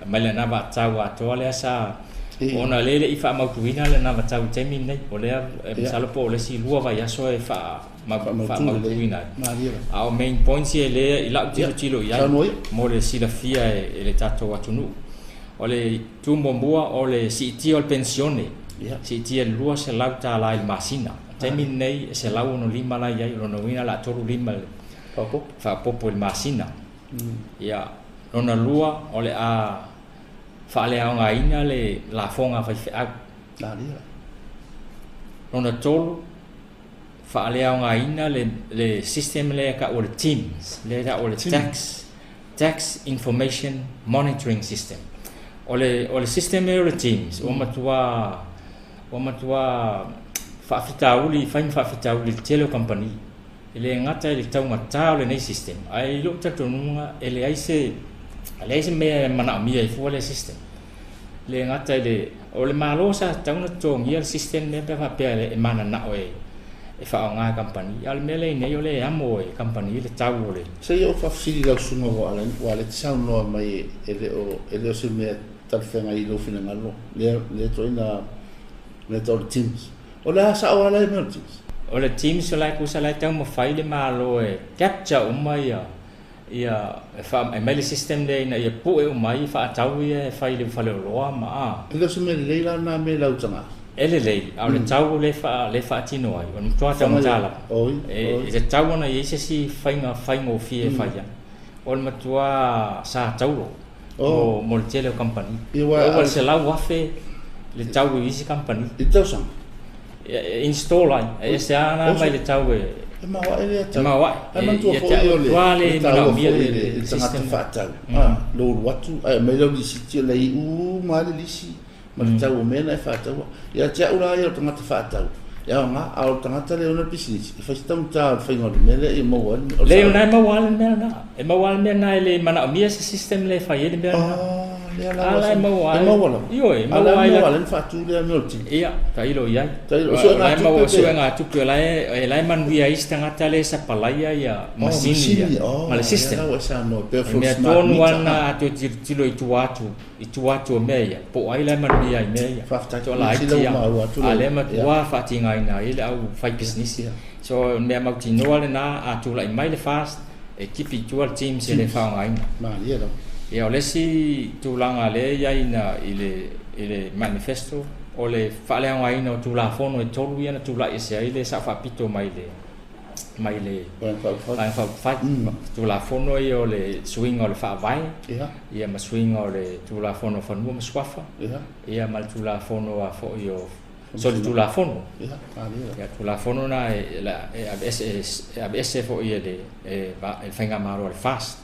mai le anavatau atoa lea sa ona o lea e le i faamautuina le anavatau i le taimi lenei. O lea e masalo po o le isi lua vaiaso e faamautuina ai. A o main points ia lea i lau tilotilo i ai mo le silafia e le tatou atunuu. O le itu muamua o le siitia o le penisione, siitia i le $200 i le masina. O le taimi lenei e $165 la e i ai, o lona uiga o le a 35 le faaopoopo i le masina. Ia, lona lua o le a faaleaogaina le lafoga a faifeau. Lona tolu, faaleaogaina le system lea e tau o le TIMS, lea e tau o le Tax Tax Information Monitoring System. O le, o le system lea o le TIMS, ua matua, ua matua faafitauli, fai ma faafitauli i le tele o kamupani. E le gata i le taugata o lenei system, ae i lou talitonuga e leai se, e leai se mea e manaomia ai fua lea system. E le gata i le, o le Malo sa tatau ona totogia le system lea pe a faapea e mananao e e faaaoga e kamupani. A o le mea lea i nei o lea e amo e kamupani le tau o le. Se i ou faafesili i lau susuga ua ala ua le te saunoa mai e le o e le o se mea talafeagai i lou finagalo lea lea ituaiga mea tau o le TIMS. O le a sao lava lea mea o le TIMS? O le TIMS o la e tusa la e taumafai le Malo e capture uma ia ia e faa e aumai le system lea ina ia pue uma ai faatau ia e fai i le faleoloa ma a. E le o se mea lelei la lena mea i lau taga? E lelei, a o le tau lea e lea e faatino ai, o le matua taugata lava. E tatau ona i ai se isi faiga faigofie e fai ai. O le matua sa taulo mo le tele o kamupani. E ova i le $100,000 le tau i isi kamupani. I le tausaga? E install ai, e ese lava la mai le tau e... E maoae lea tau. E maoae. Ae manatua foi o le taua foi le tagata faatau, lou alu atu ae aumai lau lisiti o la e i uma lava le lisi ma le tau o mea na e faataua. Ia te au la ia o le tagata faatau, e aoga, a o le tagata lea e ona le pisinisi, e fai si taugata o le faiga o le mea lea ia maua ai le mea. Leai, o lena e maua lava le mea lena. E maua lava le mea lena, e le manaomia se system lea e fai ai le mea lena. lea la la e maua ai. E maua lava. Ioe, e maua ai. A la faatu lea mea o le tino. Ia, tailo i ai. Tailo, o maua suegatupe o la e manuia ai isi tagata lea e sapalaia ia masini ia ma le system. O le mea tonu lava lena a toe tilotilo i tua atu, i tua atu o mea ia, po o ai la e manuia ai i mea ia. Toalaiti lava, a o lea e matua faatigaina ai le au faipisinisi. So, o le mea mautinoa lena, a tulai mai le FAST, e tipi i tua le TIMS e le faaaogaina. Ia, o le isi tulaga lea e i ai i le i le manifesto, o le faaleaogaina o Tulafono e tolu ia na tulai ese ai le Sao Faapito mai le mai le Vaega Faaupufai. Tulafono ia o le suiga o le Faavae, ia ma suiga o le Tulafono o Fanua ma Suafa, ia ma le Tulafono a foi o Solitulafono. Ia, Tulafono na e aveese foi e le Faigamalo a le FAST.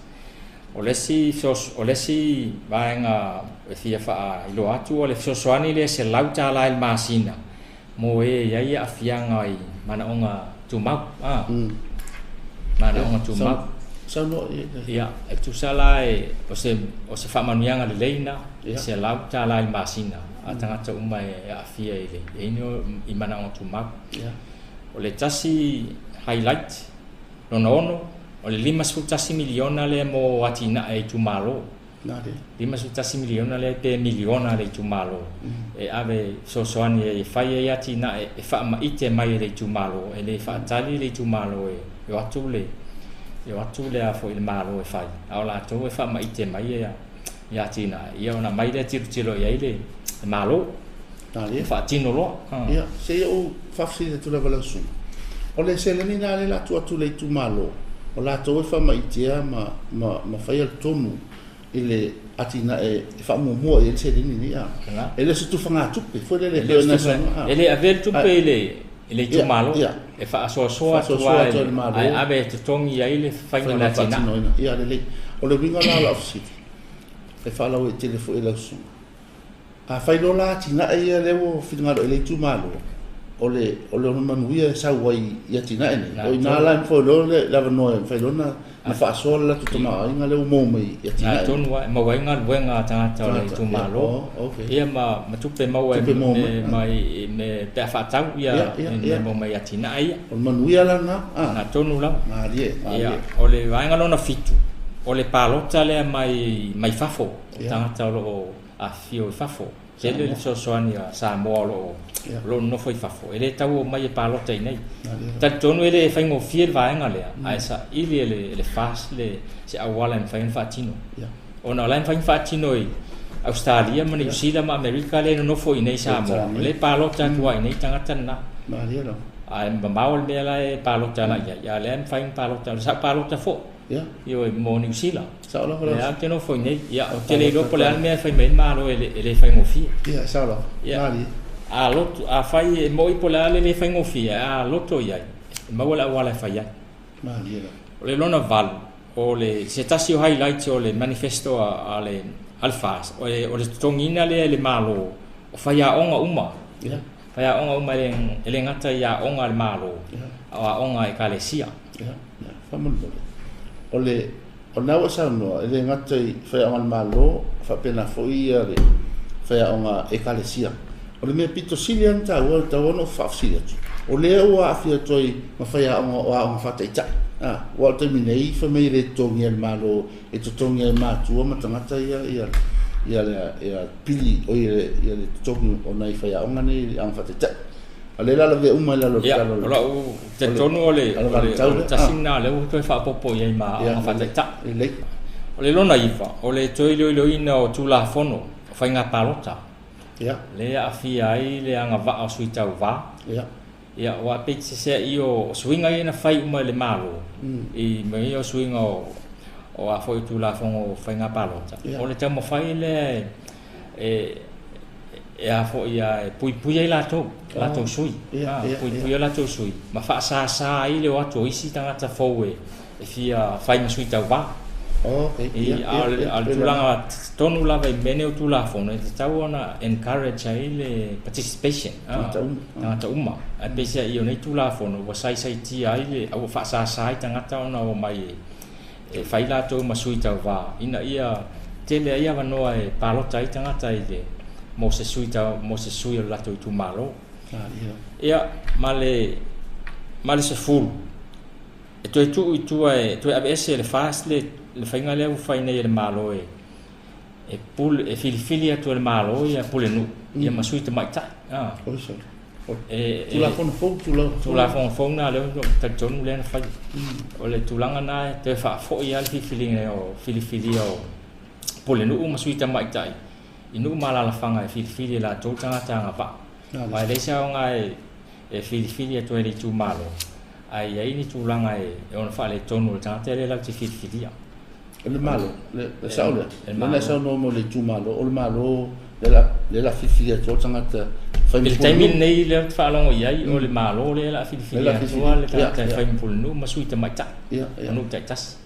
O le isi, o le isi vaega e fia faailoa atu, o le fesoasoani lea $100 i le masina mo e i ai aafiaga i manaoga tumau. Ah, manaoga tumau. Ia, e tusa la e, o se, o se faamanuiaga lelei na, $100 i le masina a tagata uma e aafia i le, i manaoga tumau. O le tasi highlight, Lona ono, o le $51 miliona lea mo atinae a itumalo. $51 miliona lea pe miliona a le itumalo e ave fesoasoani ai e fai ai atinae e faamaite mai e le itumalo, e le faatali le itumalo e o atu le e o atu le a foi le Malo e fai, a o latou e faamaite mai ia atinae, ia ona aumai lea tilotilo i ai le Malo. Malie. Faatino loa. Ia, se i ou faafesili atu lava lau susuga. O le seleni lena lea o le a tuu atu i le itumalo, o latou e faamaitea ma, ma, ma faia le tonu i le atinae e faamuamua i ai le seleni lenei, a? E le o se tufagatupe foi lele e pei ona e saunoa, a? E le avea le tupe i le, i le itumalo, e faasoasoa atu lava, ae ave e totogi ai le faiga o le atinae. Ia, lelei. O le uiga la o lau fesili, e faalauaitele foi i lau susuga, Afai loa la atinae ia lea ua finagalo i ai le itumalo, o le o le manuia e sau ai i atinae nei, o i ina la e mafai loa le avanoa e mafai loa ona faasoa le latou tamaoaiga lea ua maua mai i atinae nei. Atonu lava e maua ai galuega a tagata o le itumalo, ia ma tupe maua mai pe a faatau ia mea maua mai i atinae ia. O le manuia la lena? Atonu lava. Malie, malie. O le vaega lona fitu, o le palota lea mai fafo. O tagata o lo o afifio i fafo. Tele le fesoasoani a Samoa o lo o o lo o nonofo i fafo, e le tau omai e palota i inei. Talitonu e le faigofie le vaega lea, ae saili e le, e le FAST le, se auala e mafai ona faatino. Ona o la e mafai ona faatino i Ausetalia ma Niu Sila ma Amerika lea e nonofo i inei i Samoa, o lea e palota atu lava i inei tagata lena. Ae mamao le mea la e palota agai i ai, a o lea e mafai ona palota, o le sau palota foi. Ia. Ioe, mo Niu Sila. Sao lava lau. Lea ou te nofo i nei. Ia, ou te le iloa po o le a le mea e fai mai ai le Malo e le, e le faigofie. Ia, sao lava. Ia. Malie. A loto, afai e moni po o le a le le faigofie, a loto i ai, e maua le auala e fai ai. Malie lava. O le lona valu, o le, se tasi o highlights o le manifesto a, a le, a le FAST, o le, o le totogiina lea e le Malo o faiaoga uma. Ia. Faiaoga uma e le, e le gata i aoga a le Malo, Ia. a o aoga a Ekalesia. Ia. Faamolemole, o le, o lena ua e saunoa, e le gata i faiaoga a le Malo, faapena foi ia le faiaoga Ekalesia. O le mea pito sili lava ona taua, e tatau ona ou faafesili atu, o lea ua aafia atu ai ma faiaoga o aoga faataitai, a, aua o le taimi nei, fai mai e le totogia e le Malo, e totogi e matua ma tagata ia, ia, ia le, ia pili, oi, ia le totogi o nai faiaoga nei i aoga faataitai. A o lea la lavea uma i lalo o le Ia, tala o le. o lau talitonu o le, o le, o le tasi lena o lea ua toe faaopoopo i ai ma aoga faataitai. Lelei. O le lona iva, o le toe iloiloina o Tulafono o Faiga Palota, Ia. lea e aafia ai le agavaa o sui tauva. Ia. Ia, aua pei se sea'i o suiga ia na fai uma e le Malo, i mea ia o suiga o, o a foi o Tulafono o Faiga Palota, Ia. o le taumafai lea e, e a foi a e puipui ai latou, latou sui, puipui ai latou sui, ma faasasa ai le o atu o isi tagata fou e, e fia fai ma sui tauva. Okay. I, a o le, a o le tulaga tonu lava i mea nei o Tulafono, e tatau ona encourage ai le participation, Tagata uma. Tagata uma. Ae peiseai o nei Tulafono ua saisaitia ai le, ua faasasa ai tagata ona omai e, e fai latou ma sui tauva, ina ia tele ai avanoa e palota ai tagata i le mo se sui ta, mo se sui o le latou itumalo. Ia, ma le ma le 10 e toe tuu i tua e toe aveese e le FAST le le faiga lea ua fai nei e le Malo e e pule e filifili atu e le Malo ia pulenuu ia ma sui tamaitai. Ah. E, Tulafono fou, Tulafono fou na lea ua talitonu lea na fai. O le tulaga na e toe faafoi lava le filifiliga o filifilia o pulenuu ma sui tamaitai i nuu ma alaalafaga e filifili e latou tagata agavaa. Aua e leai se aoga e filifili atu ai e le itumalo, ae i ai ni tulaga e ono faaletonu o le tagata lea latou te filifilia. O le Malo, le sao lea. Le na saunoa mo le itumalo, o le Malo lea la filifili atu le tagata fai. I le taimi lenei lea ou te faalogo i ai, o le Malo lea la filifili atu le tagata e fai ma pulenuu ma sui tamaitai o nuu taitasi.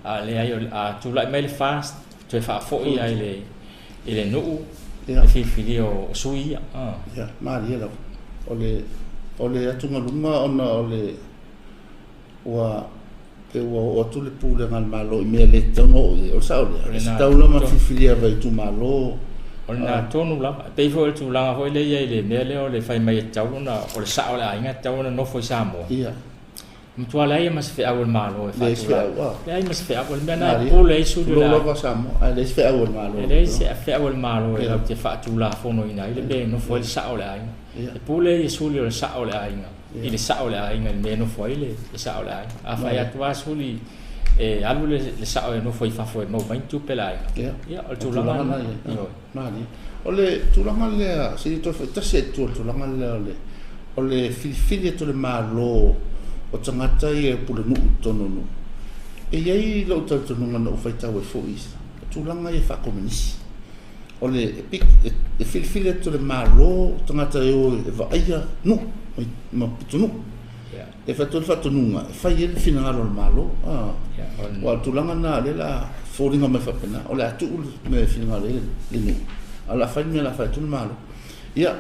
A leai, a tulai mai le FAST, toe faafoi lava i le nuu le filifilia o sui ia. Ia, malie lava. O le, o le atugaluga ona o le, ua, pe ua oo atu le pulega a le Malo i mea e le tatau ona oo i ai. O le sao lea? E tatau lava ona filifilia mai itumalo. O lena tonu lava. E pei foi o le tulaga foi lea e i ai i le mea lea o le fai mai e tatau ona, o le sao o le aiga e tatau ona nofo i Samoa. Ia. E matua leai ma se feau a le Malo e Leai se feau, a. Leai ma se feau. O le mea lena e pule ai suli o le aiga. Tulou lava Samoa, ae leai se feau a le Malo. E leai se feau a le Malo e latou te faatulafonoina ai le mea e nofo ai le sao o le aiga. E pule ia suli o le sao o le aiga i le sao o le aiga i le mea e nofo ai le sao o le aiga. A fai atu lava suli e alu le sao e nofo i fafo e maua mai ni tupe a le aiga, ia o le tulaga lena. Ioe. Malie. O le tulaga lea, se i toe foi tasi lava i tua i le tulaga lea o le, o le filifili atu e le Malo o tagata ia e pulenuu i totonu o nuu. E i ai lou talitonuga na ou faitau ai foi i tulaga ia faakomenisi. O le, e filifili atu e le Malo tagata e o e vaaia nuu ma pitonuu. E fai atu ai le faatonuga e fai ai le finagalo o le Malo. Aua o le tulaga lena o lea o le a foliga mai faapena, o le a tuu le mea e finagalo i ai le nuu, a o le a fai le mea o le a fai atu le Malo. Ia,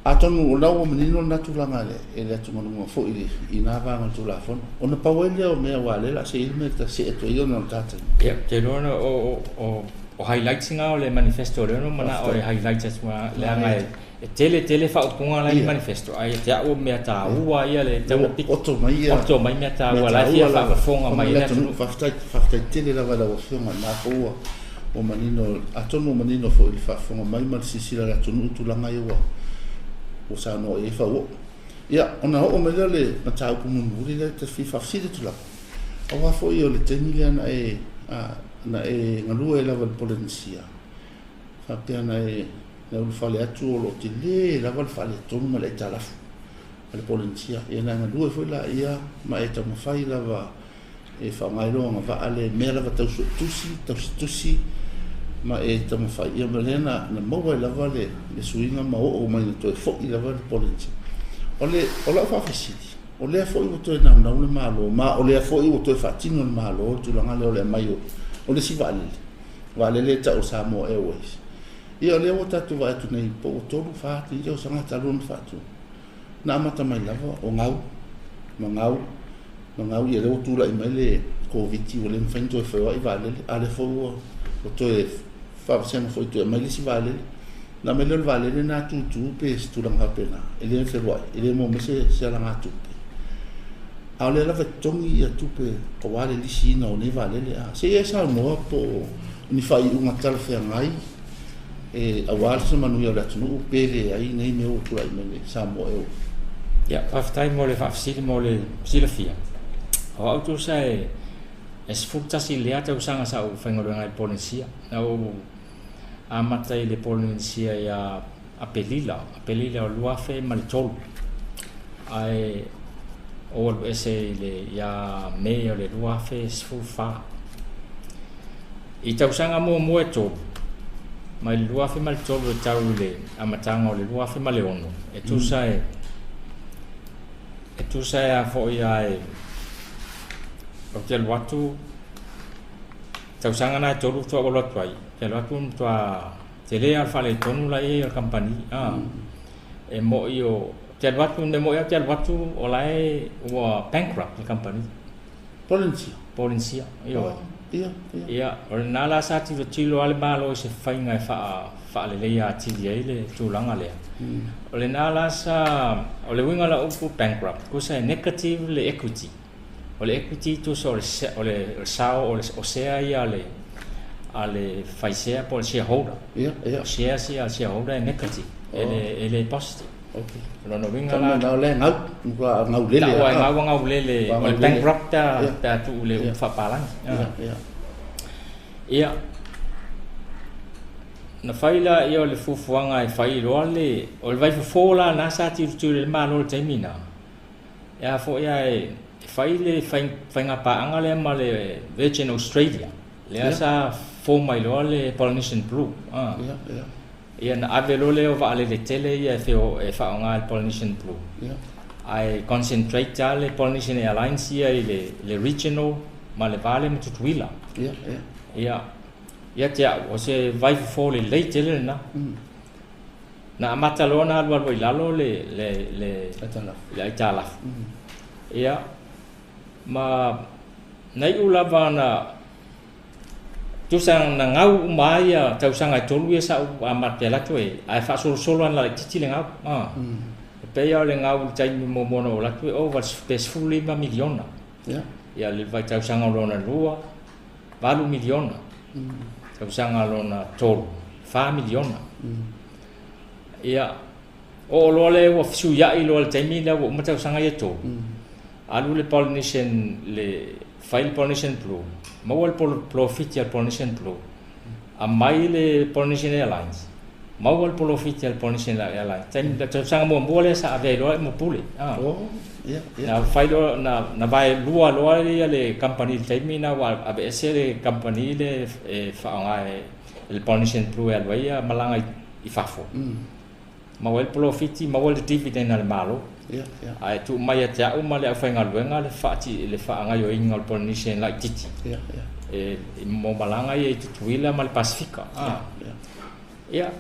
atonu o lena ua manino lena tulaga i le atugaluga foi i na vaega o le Tulafono. Ona pau ai lea o mea aua o lea o le a see le mea e ta see atu ai ona o le ta taimi. Ia, ou te iloa o highlights na o le manifesto lea na ou manao e highlight atu leaga e tele tele faaupuga la i le manifesto, ae ia te au o mea taua ia le tau na piki oto mai ia oto mai mea taua la e fia faafofoga mai ai le atunuu. Faafetai, faafetai tele lava i lau Afioga, o lena foi ua ua manino, atonu ua manino foi i le faafofoga mai ma le silasila a le atunuu tulaga ia ua ua saunoa i ai Fauoo. Ia, ona oo mai lea o le mataupu mulimuli lea ta fia faafesili atu lava, aua foi o le taimi lea na e na e galue ai lava i le Polenisia, faapea na e Na ulufale atu o lo o tele lava le faaletonu ma le aitalafu a le Polenisia. Ia na galue foi laia ma e taumafai lava e faaaoga ai lou agavaa le mea lava tau suetusi, tausitusi ma e taumafai. Ia ma lea na, na maua ai lava le, le suiga ma oo mai na toe foi lava le Polenisia. O le, o lau faafesili, o lea foi ua toe naunau le Malo, ma o lea foi ua toe faatino e le Malo le tulaga lea o le aumai o, o le isi vaalele, vaalele e tau o Samoa Airways. Ia o lea ua tatou vaai atu nei po ua 3, 4 atu tausaga talu ona faatu. Na amata mai lava o gau ma gau ma gau, ia lea ua tulai mai le Koviti ua le mafai ona toe feoai vaalele, a o lea foi ua toe faavasega foi toe aumai le isi vaalele. Na aumai lea o le vaalele na tutu pe se tulaga faapena, e le feoai, e le maua mai se alagatupe. A o lea lava e totogi ia tupe aua le lisiina o nei vaalele. A se i e saunoa po o ni faaiuga talafeagai e aua se manuia o le atunuu pe leai nei mea ua tulai mai le Samoa Airways. Ia, faafetai mo le faafesili mo le silafia. O au tusa e 11 lea tausaga sa ou faigaluega ai i Polenisia. Na ou amata i le Polenisia ia Apelila, Apelila o 2003, ae ou alu ese i le ia Me o le 2014. I tausaga muamua e tolu, mai le 2003 e tau i le amataga o le 2006, e tusa e e tusa e a foi a e ou te alu atu tausaga na e tolu faatoa ou alu atu ai, ou te alu atu matua tele lava le faaletonu la e i ai o le kamupani. E moi o, te alu atu, e moi lava te alu atu o la e ua bankrupt le kamupani. Polenisia. Polenisia, ioe. Ia, ia. Ia, o lena la sa tilotilo lava le Malo i se faiga e faaleleia atili ai le tulaga lea. O lena la sa, o le uiga o lau upu bankrupt, tusa e negative le equity. O le equity tusa o le o le sao o sea ia a le faisea po o le shareholder. Ia, ia. O shares ia a le shareholder e negative, e le positive. Okay. O lona uiga la. Tau mai na o lea e gau, matua gaulele. Tau lava e gau a gaulele, o le bankrupt pe a tuu i le upu faapalagi. Ia, ia. Ia, na fai lea o le fuafuaga e fai loa le, o le vaifofo la lena sa tilotilo i ai le Malo i le taimi lena, e a foi ae fai le faigapaaga lea ma le Virgin Australia, lea sa fou mai loa le Polynesian Blue. Ia, ia. Ia na ave loa lea o vaalele tele ia e faaaoga e le Polynesian Blue. Ae concentrate lava le Polynesian Airlines ia i le regional ma le va lea ma Tutuila. Ia, ia. Ia, ia te au, o se vaifofo lelei tele lena. Na amata loa ona alualu ai i lalo le aitalafu. Ia, ma na iu lava na Tusa na gau uma ai ia tausaga e tolu ia sa ou amata alu atu ai, ae faasolosolo ana laitiiti le gau. E pei lava o le gau i le taimi muamua na ou alu atu ai, ova pe 15 miliona. Ia le vaitausaga lona lua, 8 miliona. Tausaga lona tolu, 4 miliona. Ia, oo loa lea ua fesuiai loa i le taimi lea ua uma tausaga ia e tolu, alu le Polynesian le fai le Polynesian Blue, maua le polofiti a le Polynesian Blue, aumai le Polynesian Airlines, maua le polofiti a le Polynesian Airlines. Taimi le tausaga muamua lea sa ave ai loa ma pule. Oh, ia, ia. Na fai loa na vaelua loa ia le kamupani i le taimi na ua aveese le kamupani le e faaaoga e le Polynesian Blue e alu ai ia malaga i fafo. Maua ai le polofiti, maua le dividend a le Malo. Ia, ia. Ae tuu mai ia te au ma le aufaigaluega le faati le faagaioiga o le Polynesian laitiiti. Ia, ia. E mo malaga ia i Tutuila ma le Pasifika. Ia, ia. Ia,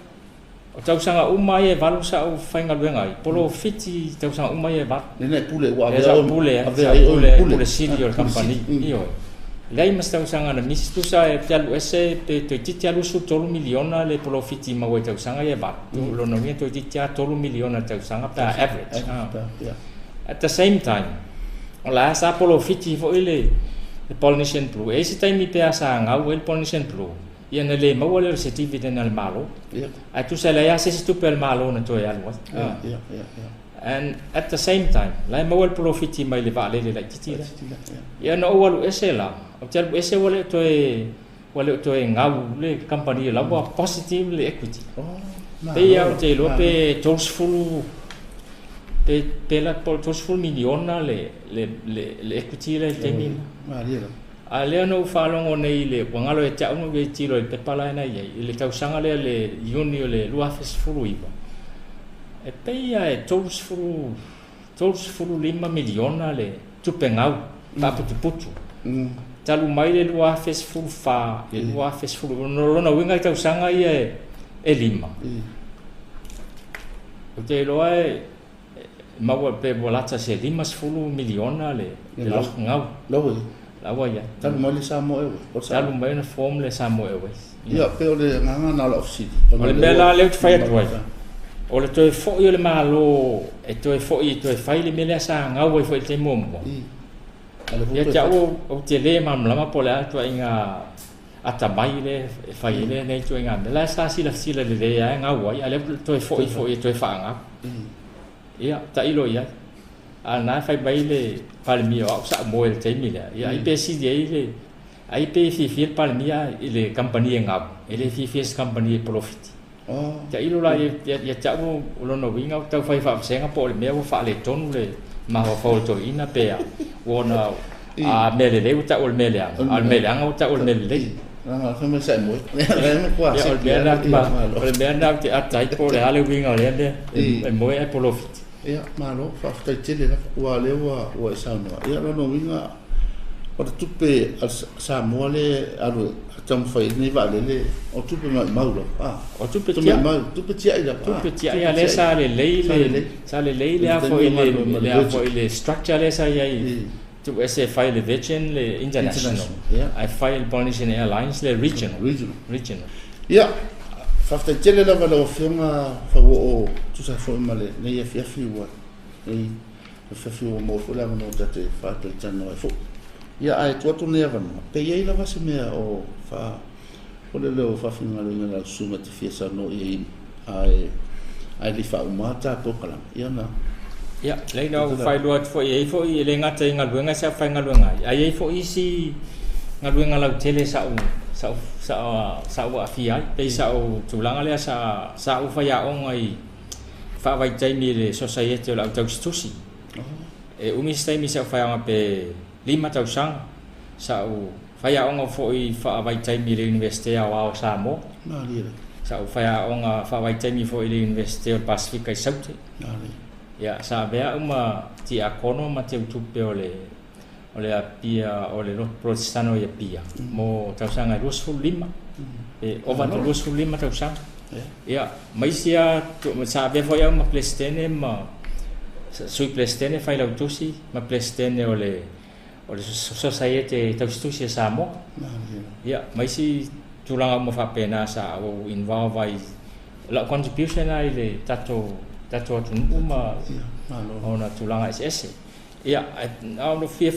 o tausaga uma ia e valu sa ou faigaluega ai, polofiti tausaga uma ia e valu. Lena e pule ua avea oe, pule, avea ai oe pule, pule sili o le kamupani. Ioe. Leai ma se tausaga na misi, tusa e te alu ese pe toeitiiti lava 23 miliona le polofiti maua i tausaga ia e valu. O lona uiga toeitiiti lava 3 miliona i le tausaga pe a average. At the same time, o la sa polofiti foi le Polynesian Blue. E i ai se taimi pe a sa gau ai le Polynesian Blue, ia na le maua lea o se dividend a le Malo. Ae tusa e leai lava se isi tupe a le Malo na toe alu ai. And at the same time, la e maua le polofiti mai le vaalele laitiiti lea. Ia na ou alu ese la, ou te alu ese ua le o toe ua le o toe gau le kamupani la ua positive le equity. Pei lava ou te iloa pe 30 pe la po o le 30 miliona le le le equity lea i le taimi lena. A lea na ou faalogo nei i le ua galo ia te au na ou tilotilo i le pepa la na i ai i le tausaga lea le Iuni o le 2019, E pei lava e 35 miliona le tupe gau faaputuputu talu mai le 2014 i le 2010. O lona uiga i tausaga ia e lima, ou te iloa e maua pe ua lata se 50 miliona le gau. La ua i ai. Talu mai le Samoa Airways. Talu mai ona form le Samoa Airways. Ia, pei o le agaga na o lau fesili. O le mea la lea ou te fai atu ai, o le toe foi o le Malo e toe foi e toe fai le mea lea sa gau ai foi i le taimi muamua. Ia te au ou te le malamalama po o le a le ituaiga atamai lea e fai ai lenei ituaiga mea. La e sa silasila lelei lava e gau ai, a o lea ua toe foi foi e toe faagau. Ia, tailo i ai. A o lena e fai mai le Palemia o au sa ou moe i le taimi lea, ia ai pe sili ai le Ai pe fiafia le Palemia i le kamupani e gau, e le fiafia i se kamupani e polofiti. Tailo la ia te au o lona uiga ua tau fai faavasega po o le mea ua faaletonu le mafaufau o le toeaina pe a, ua ona a mea lelei ua tau o le mea leaga, a o le mea leaga ua tau o le mea lelei. Ia, o le mea lena, o le mea lena ou te ata ai po o le a le uiga o lea mea, e moe ae polofiti. Ia, malo, faafetai tele lava, aua o lea ua e saunoa. Ia, o lona uiga, O le tupe a Samoa lea e alu e taumafai ai lenei vaalele, o tupe maumau lava. O tupe tiai. Tupe tiai lava. Tupe tiai, a lea sa lelei le, sa lelei le a foi le, le a foi le structure lea sa i ai. Tuuese e fai e le Virgin le International, ae fai e le Polynesian Airlines le Regional. Regional. Regional. Ia, faafetai tele lava i lau Afioga Fauoo tusa ai foi ma lenei afiafi ua nei afiafi ua maua foi le avanoa ta te faatalitanoa ai foi. Ia, ae tuu atu lenei avanoa, pe i ai lava se mea o faa o le leo faafinagaloina lau susuga e te fia saunoa i ai ae ae le i faauma ta polokalame ia na. Ia, leai na ou faailoa atu foi, e i ai foi, e le gata i galuega sa ou faigaluega ai, ae i ai foi isi galuega lautele sa ou, sa ou, sa, sa ou aafia ai. Pei sa ou tulaga lea sa, sa ou faiaoga i faavaitaimi i le Sosaiete o le Au Tausitusi. E umi se taimi sa ou faiaoga pe 5 tausaga, sa ou Faiaoga foi faavaitaimi i le Iunivesite Aoao o Samoa. Malie. Sa ou faiaoga faavaitaimi foi i le Iunivesite o le Pasefika i Saute. Malie. Ia, sa avea au ma tiakono ma teutupe o le o le Apia o le Lotu Polotesitano i Apia mo tausaga e 25, pe ova atu i le 25 tausaga. Ia, ma isi lava, sa avea foi au ma Peresetene ma Sui Peresetene, Failautusi ma Peresetene o le o le Sosaiete Tausitusi a Samoa. Ia, ma isi tulaga uma faapena sa ou involve ai lau contribution ai le tatou tatou atunuu ma ona tulaga eseese. Ia, na ona fia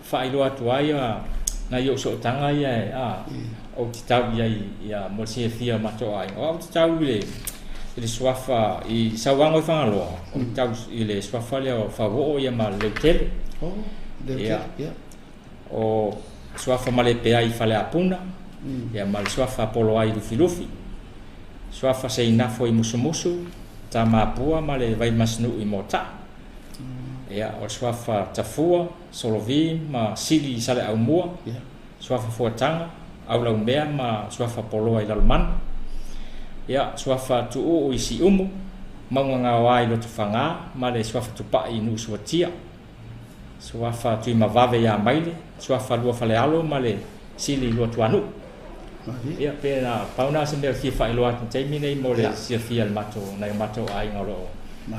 faailoa atu ai nai ou sootaga ia a ou te tau i ai ia mo le silafia o matou aiga. O au te tau i le suafa i Sauano i Fagaloa, ou te tau i le suafa lea o Fauoo ia ma Leutele. Oh, Leutele, ia. O suafa Malepeai i Faleapuna, ia ma le suafa Poloai i Lufilufi. Suafa Seinafo i Musumusu, Tamapua ma le Vaimasinuu i Motaa. Ia, o le suafa Tafua, Solovi ma Sili i Saleaaumua. Suafa Fuataga, Aulaumea ma Suafa Poloa i Lalomanu. Ia, Suafa Tuuu i Siumu, Maugagaoa i Lotofaga ma le Suafa Tupai i Nuusuatia. Suafa Tuimavave ia Maile, Suafa Luafalealo ma le Sili i Luatuanuu. Ia, pe na pau na se mea fia faailoa atu i le taimi nei mo le silafia e le matou, nai o matou aiga o lo o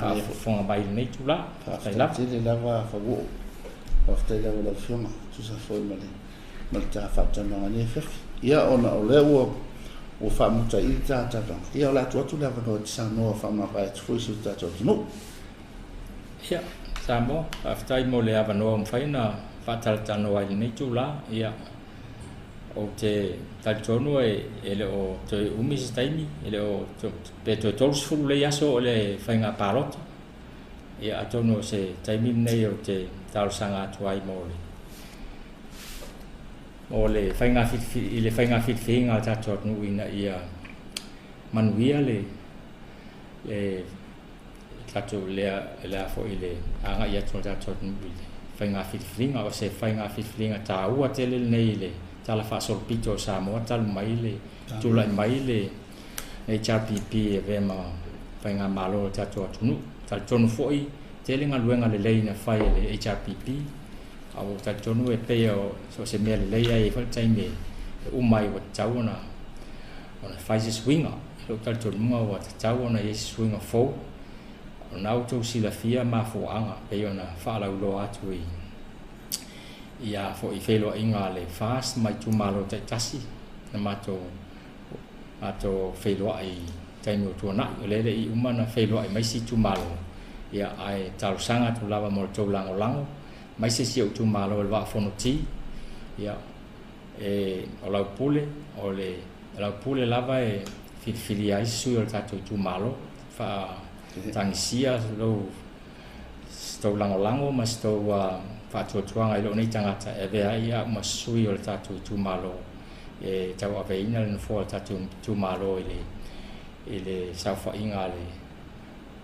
faafofoga mai i lenei itula. Faafetai lava. Faafetai tele lava Fauoo. Faafetai lava i lau Afioga, tusa foi ma le ma le ta faatalanoaga i lenei afiafi. Ia, ona o lea ua ua faamuta i i le ta talanoaga, ia o le a tuu atu le avanoa e te saunoa faamavae atu foi i si o tatou atunuu. Ia, Samoa, faafetai mo le avanoa ua mafai ona faatalatalanoa ai i lenei itula. Ia, ou te talitonu e le o toe umi se taimi, e le o pe toe 30 lelei aso o le faiga palota. Ia, atonu o se taimi lenei ou te talosaga atu ai mo le mo le faiga i le faiga filifiliga a le tatou atunuu ina ia manuia le le tatou lea le a foi le agai atu o le tatou atunuu i le faiga filifiliga. O se faiga filifiliga taua tele lenei i le Tala Faasolopito o Samoa talu mai le tulai mai le HRPP e avea ma faigamalo o le tatou atunuu. Talitonu foi tele galuega lelei na fai e le HRPP, a ua talitonu e pei o so o se mea lelei lava e i ai foi le taimi e uma ai ua tatau ona fai se suiga. I lou talitonuga ua tatau ona i ai se suiga fou, o lena ua outou silafia mafuaaga pei ona faalauiloa atu i ia foi feiloaiga a le FAST ma itumalo taitasi na matou matou feiloai i taimi ua tuanai. O lea e le i uma ona feiloai mai isi itumalo, ia, ae talosaga atu lava mo le tou lagolago mai se isi ou itumalo i le Vaa o Fonoti. Ia, e, o lau pule, o le lau pule lava e filifilia ai se sui o le tatou itumalo. Faatagisia lou se tou lagolago ma se tou faatuatuaga i lou nei tagata e avea ai au ma sui o le tatou itumalo e tauaveina le nofoa o le tatou itumalo i le i le saofaiga a le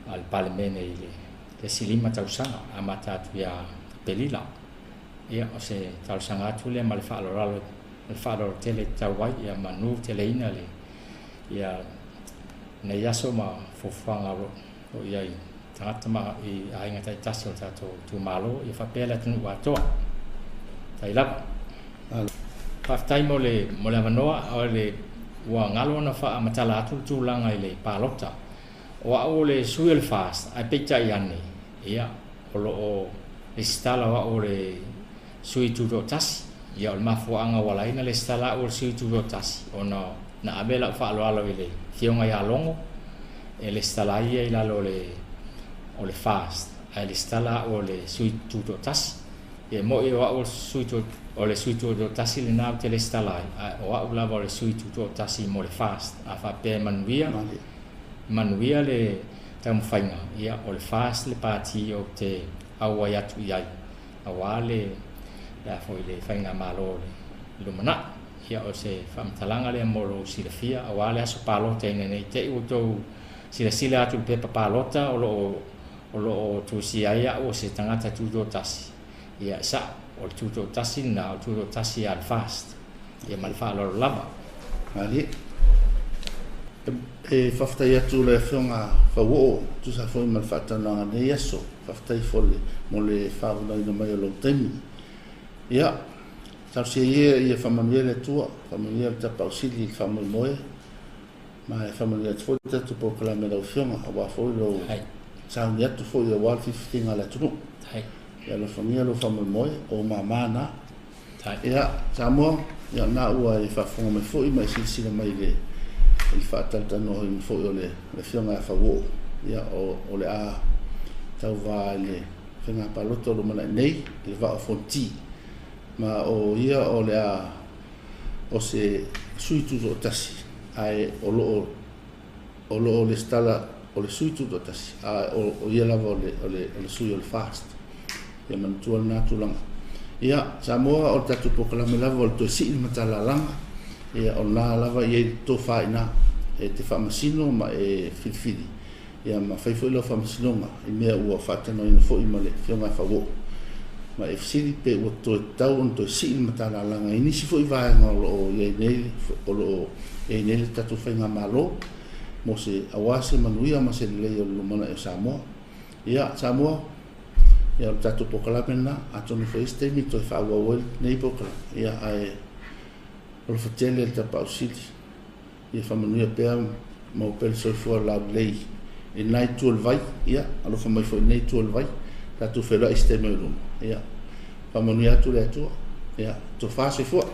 a le Palemene i le isi 5 tausaga amata atu ia Aperila. Ia, o se talosaga atu lea ma le faaaloalo le faaaloalo tele e tatau ai, ia manu teleina le ia nei aso ma fuafuaga o lo o i ai tagata ma i aiga taitasi o le tatou itumalo, ia faapea le atunuu atoa. Tai lava. Faafetai mo le mo le avanoa. O le ua galo ona faamatala atu le tulaga i le palota. O au o le sui o le FAST, ae peitai ane, ia, o lo o resitala o au o le Sui Tutoatasi. Ia, o le mafuaaga ua ala ai ona lesitala au o le Sui Tutoatasi, ona na ave lau faaaloalo i le Afioga ia Logo e lesitala ai ia i lalo o le o le FAST, ae lesitala au o le Sui Tutoatasi. Ia, e moni o au o le Sui o le Sui Tutoatasi lena ou te lesitala ai, ae o au lava o le Sui Tutoatasi mo le FAST. A faapea e manuia, manuia le taumafaiga, ia, o le FAST le Pati ou te auai atu i ai, aua le le a foi le faigamalo o le lumanai. Ia, o se faamatalaga lea mo lou silafia aua le aso palota ina ne i te i ua outou silasila atu i le pepa palota o lo o o lo o tusia ai au o se tagata tutoatasi. Ia, e sa'o, o le tutoatasi lena, o le tutoatasi a le FAST. Ia, ma le faaaloalo lava. Malie. E faafetai atu le Afioga Fauoo, tusa foi ma le faatalanoaga i lenei aso. Faafetai foi mo le faavunaina mai o lou taimi. Ia, talosia ia ia faamanuia le Atua, faamanuia le Tapaau Sili i le faamoemoe, ma e faamanuia atu foi le tatou polokalame i lau Afioga, aua foi lou sauni atu foi aua le filifiliga a le atunuu. Ia alofagia lou faamoemoe, o ou mama na. Ia, Samoa, ia na ua e faafofoga mai foi ma e silasila mai i le i le faatalatalanoaina foi o le Afioga ia Fauoo, ia o, o le a tauva i le faiga palota o lumanai nei i le Vaa o Fonoti. Ma o ia o le a o se sui tutoatasi ae o lo o o lo o lesitala o le sui tutoatasi a o, o ia lava o le, o le, o le sui o le FAST. Ia manatua lena tulaga. Ia, Samoa, o le tatou polokalame lava o le toe sii le matalalaga, ia, o lena lava e i ai le tofa i ina, e te faamasino ma e filifili, ia, ma fai foi lau faamasinoga i mea ua faatalanoaina foi ma le Afioga ia Fauoo. Ma e fesili pe ua toe tatau ona toe sii le matalalaga i nisi foi vaega o lo o i ai nei, o lo o i ai nei le tatou faigamalo, mo se, aua se manuia ma se lelei o le lumanai o Samoa. Ia, Samoa, ia o le tatou polokalame lena, atonu foi isi taimi toe faaauau ai lenei polokalame. Ia, ae alofa tele le Tapaau Sili. Ia faamanuia pea maua pea le soifua laulelei i lena itu o le vai. Ia, alofa mai foi i lenei itu o le vai. Tatou feiloai i se taimi o i luma. Ia, faamanuia atu le Atua. Ia, tofa soifua.